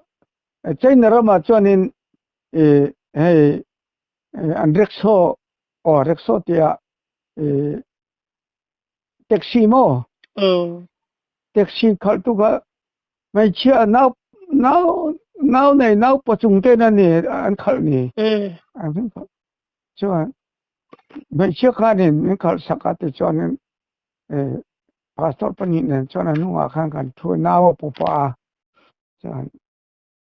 China ramah chuanin i hei an rickshaw aw rickshaw tia i Taxi maw? Taxi khalh tu kha hmeichhia nau nau nau nei nau pawchung ten a ni an khalh ni. An khalh chuan hmeichhia khanin min khalh sak a tichuanin pastor pahnih nen chuan a hnungah khan kan thu a nau a pu pah a chuan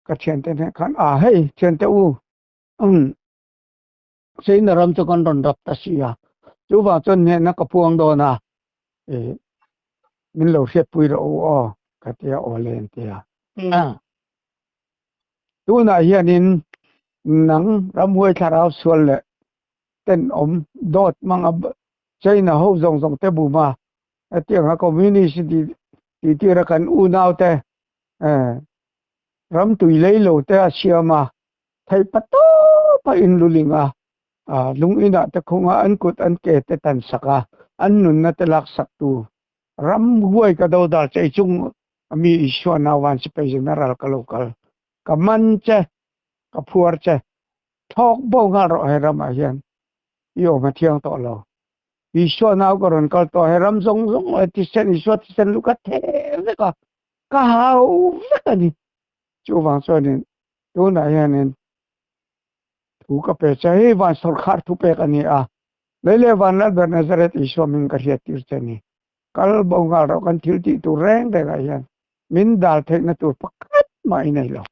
ka thiante hneh khan a hei thiante u um China ram chu kan rawn rap ta si a, chuvang chuan hnehna ka puang dawn a, ih min lo hriatpui rawh u aw ka ti a, aw le an ti a. Tunah hianin nang ramhuai thlarau sual leh tenawm dawt hmanga China ho zawng zawng te bum a, hetianga communist tih tira kan unaute ram tui lei lo te a siam a, Theih pa tawp a in luling a, lung inah te khung a, an kut an ke te tan sak a, an nunna te lak sak tu ram huai ka do dal chei chung a mi Isua nau van sipai general ka lo kal, ka man che, ka phuar che, thlawk bo nghal rawh he ramah hian i awm a thiang tawh lo. Isua nau ka rawn kal tawh he ram zawng zawng thisen Isua thisen lu ka theh vek a, ka hau vek a ni. Chuvang chuanin tunah hianin thu ka pe che hei van sawrkhar thu pek a ni a, lei leh van Lalber Nazareth Isua min ka hriat tir che ni. Kal bo nghal rawh kan thil tih tur reng rengah hian min dal theihna tur pakhat mah i nei lo.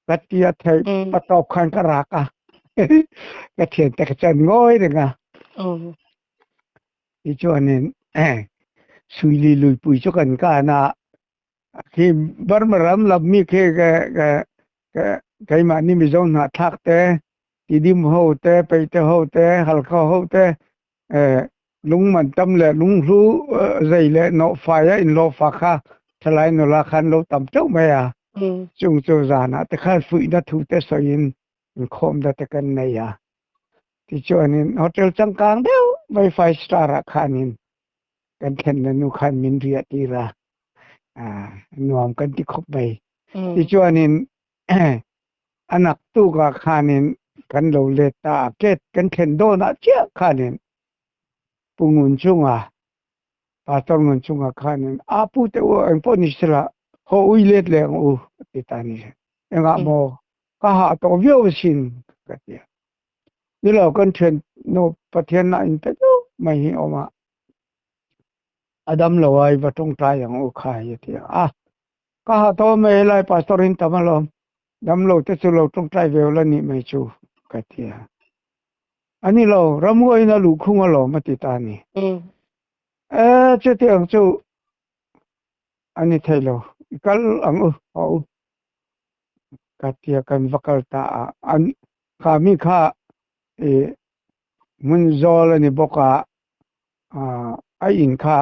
Ka tia theih pa tawp khan ka rak a, ka thiante ka chan ngawi reng a. Tichuanin Suili luipui chu kan kan a, Khi Burma ram lam mi khi keimahni Mizo hnahthlak te, Tidim ho te, Peite ho te, Halkha ho te lungman tam leh lunghlu zei leh nawhfai a inhlawhfa kha thalai nula khan lo tam teuh mai a. Chung chu zanah te khan fuihna thu te sawiin inkhawmna te kan nei a. Tichuanin hotel changkang deuh mai five star ah khanin. Kan thlenna nu khan min riah tir a, nuam kan ti khawp mai. Tichuanin a naktukah khanin kan lo let ta a, gate kan thlen dawnah chiah khanin Pu Ngun chunga, Pastor Ngun chunga khanin a pu te u engpawh ni sela haw ui let leh ang u a ti ta a ni. Engah maw ka hah tawh viau asin ka ti a. Ni lo kan thian nu Pathian lah in pe deuh mai hi a awm a, a dam lo a i va tawngtai ang u khai a ti a. Ka hah tawh mai helai Pastor in tam alawm, dam lo te chu lo tawngtai ve ula nih mai chu ka ti a. A ni lo, ramhuaiin a luhkhung alawm a ti ta a ni. E, chutiang chu a ni thei lo, i kal ang u, haw u. Ka tia kan va kal ta a, an kha mi kha i hmun zawl a ni bawk a, a in kha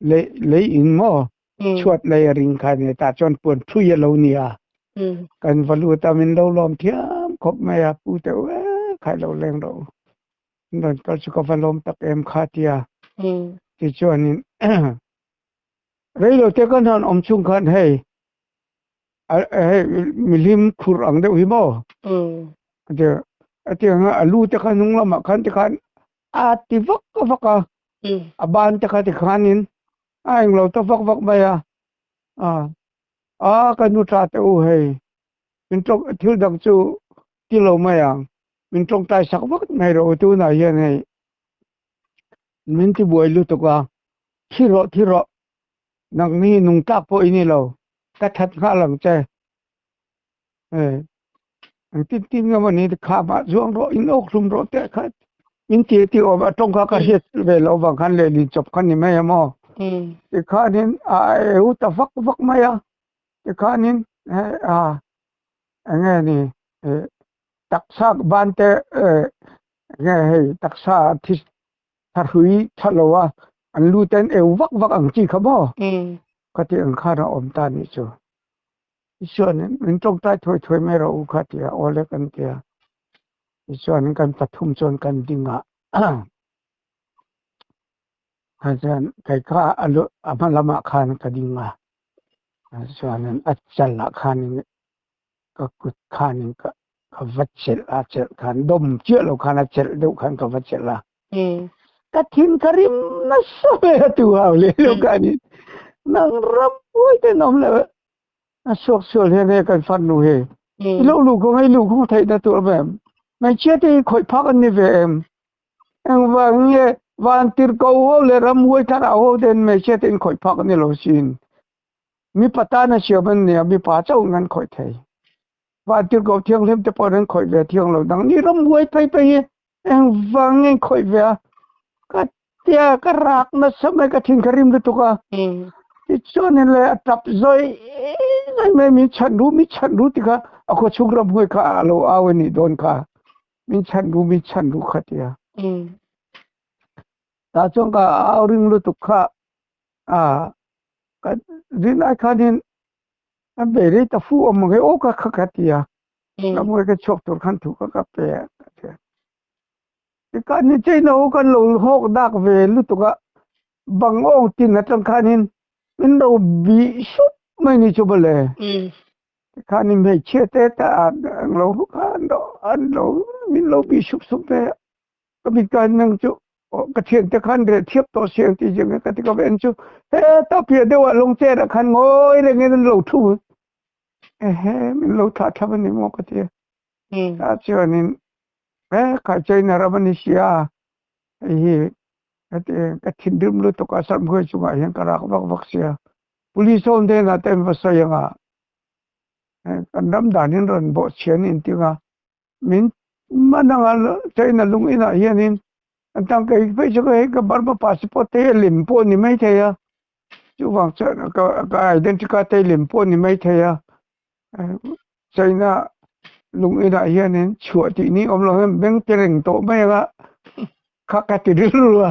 lei lei in maw chhuat lei a ring kha a ni tah chuan puan thui a lo ni a, kan va lut a min lo lawm thiam khawp mai a, pu te u e khai lo leng rawh u, an rawn kal chu ka va lawm tak em kha tia tichuanin Reilote kan han awm chhung khan hei hei mihlim khur ang deuh hi maw a ti ang a a lu te kha hnung lamah khan tikhan a ti vak vak a a ban te kha tikhanin a englo ta vak vak mai a a ka nu tha te u hei min tawng thil dang chu ti lo mai ang min tawngtai sak vak mai rawh u tunah hian hei min ti buai lutuk a thi rawh thi rawh nang ni nung tlak pawh i ni lo ka that nghal ang che e ang tin tin nga mawni kha mah zuang rawh in awk hlum rawh teh kha in ti ti awm a tawng kha ka hriat ve loh vang khan lehlin chawp kha ni mai a maw tikhanin a eu ta vak vak mai a tikhanin a enge ni taksa ban te enge hei taksa thi thahrui tha lo a, an lu ten eu vak vak ang chi kha maw? Ka ti ang khan a awm ta nih chu. Tichuanin min tawngtai thuai thuai mai rawh u kha ti a, aw le kan ti a. Tichuanin kan pathum chuan kan ding a, kha chuan kei kha a lu a hma lamah khan ka ding a, chuanin a chalah khanin ka kut khanin ka ka va chelh a chelh khan dawm chiah lo khan a chelh deuh khan ka va chelh a ka thin ka rim nasa mai a tu hau leh lo khanin nang ram buai ten awm lo a suak sual hian he kan fan nu hi i lo lu kawng i lu kawng theih na tur em hmeichhia te hi khawih phak an ni ve em engvang nge van tirhko ho leh ramhuai thlarau ho ten hmeichhia te in khawih phak an ni lo sin Mipa tan a siam an nia, mipa chauhin an khawih thei. Vantirhkoh thianghlim te pawhin an khawih ve thiang lo dang. Ni ram buai phei phei hi engvang nge an khawih ve a? Ka tia ka rak nasa mai, ka thin ka rim lutuk a. Tichuanin le a tap zawi zawi mai, min chhan ru, min chhan ru ti kha a khawchhung ram huai kha a lo au a nih dawn kha. Min chhan ru, min chhan ru kha tia. Tah chuan ka au ring lutuk kha a ka rinai khanin a bei rei ta fu awm ang e aw ka kha ka ti a ka mawi ka chhuak tur khan thu ka ka pe a ka ti a tikhan ni chei no kan lo hawk dak ve lutuk a bang awng tin atang khanin min lo bih sup mai ni chu mawle tikhanin hmeichhia te te ang lo khan an lo min lo bih sup sup ve a. Ka mit ka nang chu ka thiante khan reh thiap tawh si ang tih zing ka ti ka va en chu heta piah deuh ah lawng cher ah khan ngawi rengin an lo thu ehe min lo thlah thlap a ni maw ka ti a tah chuanin he khai China ram a ni sia hei hi heti ka thinrim lutuk a samhuai chungah hian ka rak vak vak sia police ho hnenah te an va sawi ang a kan ram danin rawn bawhchhian inting a. Min man anga China lung inah hianin an tangka hi phei chu hei ka Burma passport te hi a lem pawh a ni maithei a, chuvang chuan ka ka identity card te hi lem pawh a ni maithei a, China lung inah hianin chhuah tih ni awm lo hian beng te reng tawh mai anga kha ka ti rilru a,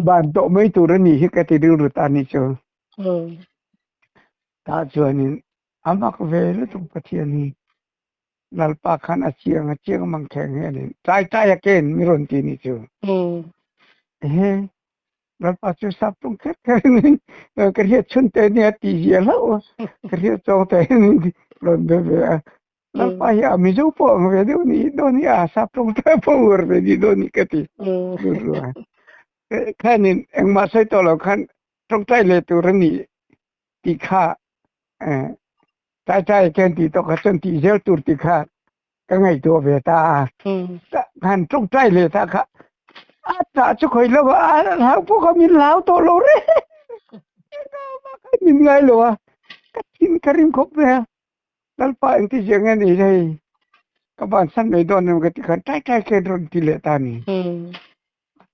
ban tawh mai tur a nih hi ka ti rilru ta a nih chu. Tah chuanin a mak ve lutuk Pathian hi. Lalpa khan a chiang a chiang mangkheng hianin tlai tlai a ken mi rawn ti ni chu. Ehe. Lalpa chu sap tung kher kher in ka hriat chhun te nia ti zia hlauh a, ka hriat zawng te in rawn be ve a. Lalpa hi a Mizo pawh ang ve deuh ni dawn hi a, sap tung te pawh uar ve ni dawn hi ka ti rilru a. Khanin engmah sawi tawh lo khan tawngtai leh tur a ni tih kha tlai tlai khian tih tawh kha chuan tih zel tur tih kha ka ngaihtuah ve ta a. Han tawngtai leh ta kha a tah chu khawi lo a, a hlau pawh kha min hlau tawh lo reng min ngai lo a, ka thin ka rim khawp mai a. Lalpa engti ziah nge ni hei ka bansan mai dawn em ka ti khan tlai tlai khian rawn ti leh ta a ni.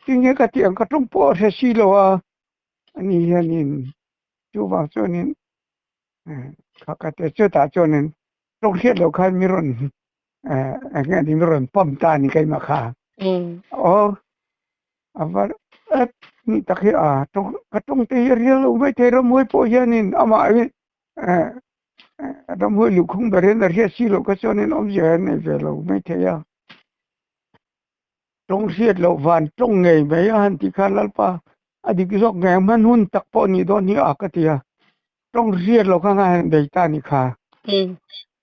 Tinge ka tih ang ka tawng pawh a hre si lo a, ani hianin chuvang chuanin kha ka ti a, chutah chuanin tawng hriat loh khan mi rawn eng nge ni mi rawn pump ta a ni keimah kha. Aw a va ni tak hi a tawng ka tawng te hi a rial lo mai thei ramhuai pawh hianin amah hi ramhuai luhkhung ber hian a hriat si loh kha chuanin awmzia hian nei ve lo mai thei a. Tawng hriat loh van tawng ngei mai a han tih khan Lalpa a dik zawk ngei ang hman hun tak pawh nih dawn hi a ka ti a, tawng hriat loh kha nga han bei ta ni kha.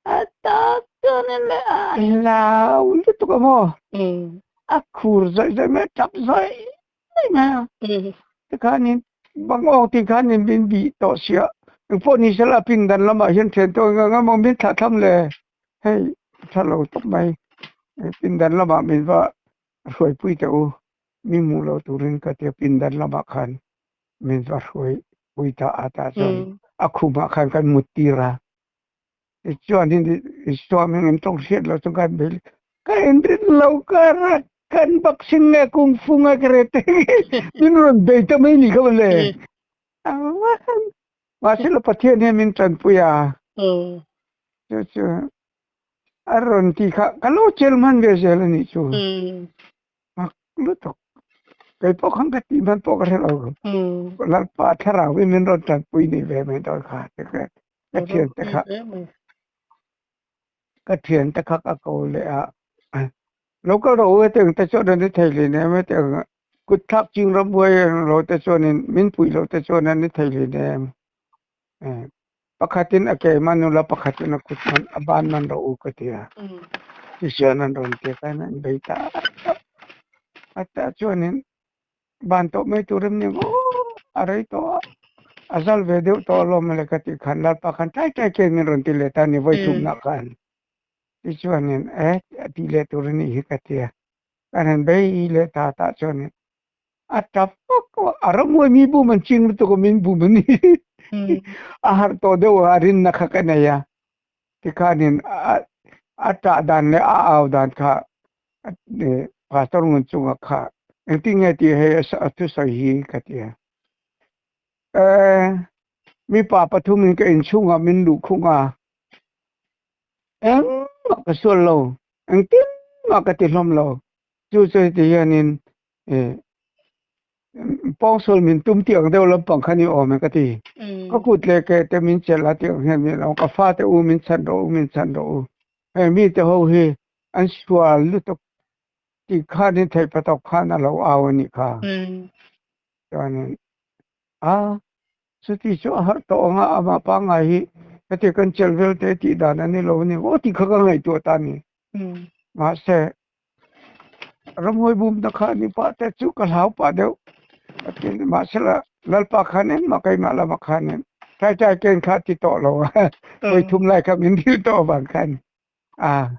A tak chuan in le a hlau lutuk a maw? A khur zawih zawih mai a tap zawih zawih mai a. Tikhanin bang awk tih khanin min bih tawh sia engpawh ni sela pindan lamah hian thian tawh eng ang emaw min thlah tham le. Hei tha lo tawp mai, pindan lamah min va hruaipui teh u, mi hmuh loh turin ka tia pindan lamah khan min va hruaipui ta a tah chuan a khumah khan kan mut tir a, tichuanin Isua hming in tawng hriat loh chuan kan bei ka inrin lo ka rak kan boxing nge kung fu nge ka rete nge min rawn bei ta mai ni kha mawle, mahse la Pathian hian min tanpui a. Chu chu a rawn ti kha ka lo chel hman ve zel a nih chu. Mak lutuk. Kei pawh khan ka tih hman pawh ka hre lo. Lalpa thlarau in min rawn tanpui ni ve mai dawn kha ti kha ka thian te kha ka thian te kha ka ko leh a. Lo kal rawh u hetiang te chuan an ni thei hlei nem hetiang kut thlak ching rambuai lo te chuanin min puih loh te chuan an ni thei hlei nem. Pakhatin a ke man ula, pakhatin a kut man, a ban man rawh u ka ti a. Tichuan an rawn ti khan an bei ta a a tah chuanin ban tawh mai tur em ni maw a rei tawh a, a zal ve deuh tawh alawm le ka tih khan Lalpa khan tlai tlai khian min rawn ti leh ta a ni vawi thumnah khan. Tichuanin e a tih leh tur a nih hi ka ti a, kan han bei leh ta tah chuanin A tap vak vak a ramhuai mi bum an ching lutuk a min bum a ni. A harh tawh deuh a rinna kha ka nei a. Tikhanin a tah dan leh a au dan kha pastor ngun chunga kha engtin nge tih hei a thusawi hi ka ti a. Mipa pathumin ka inchhungah min luh khung a. Engmah ka sual lo, engtin mah ka ti hlawm lo. Chu chu heti hianin pawngsual min tum tih ang deuh lampang kha ni awm e ka ti. Ka kut leh ke te min chelh a tih ang hian min awm, ka fate u min chhan rawh u, min chhan rawh u. Heng mite ho hi an sual lutuk tih khanin theih pathawk khan a lo au a nih kha. Chuanin a chuti chu a harh tawh ang a, amah pangngai hi heti kan chelh vel te tih dan a ni lo a ni maw tih kha ka ngaihtuah ta a ni. Mahse Ramhuai bumna kha ni pah te chu ka hlau pah deuh. Mahsela Lalpa khan engmah keimah lamah khanin tlai tlai ken kha a ti tawh lo a, vawi thum lai kha min dil tawh avang khan a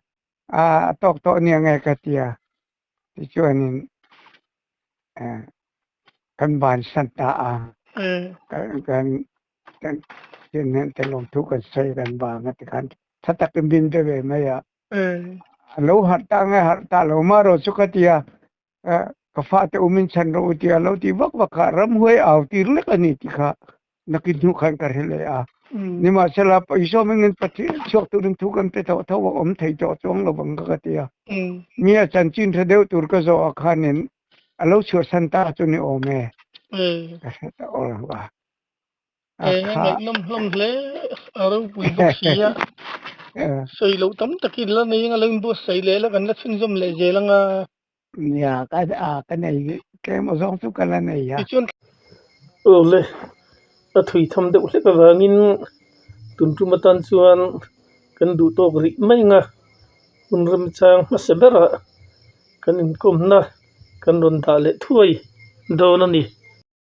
a tawk tawh nia nge ka ti a. Tichuanin kan bansan ta a, kan kan te lawmthu kan sawi kan vang a tikhan tha takin min be ve mai a. A lo harh ta nge harh ta lo mah rawh chu ka ti a, ka fate umin chhan rawh u tia lo ti vak vak kha ramhuai au tir lek a ni tih kha nakin hnu khan ka hre leh a. Nimahsela Isua hmingin Pathian chhuak turin thu kan pe tawh tho a awm thei tawh chuang lo vang ka ka ti a. Mi a chanchin hre deuh tur ka zawh ah khanin a lo chhuahsan ta chu ni awm e ka hre ta aw lo a. Ngaihnawm hlawm hle a ropui bawk si a, sawi loh tam takin la nei anga lo inbuatsaih leh la kan la chhunzawm leh zel anga. Nia ka a ka nei tlem aw zawng chu ka la nei a. Tichuan. Awle, a thui tham deuh hlek avangin tun tum atan chuan kan duh tawk rih mai ang a, hun remchang hmasa berah kan inkawmna kan rawn dah leh thuai dawn a ni.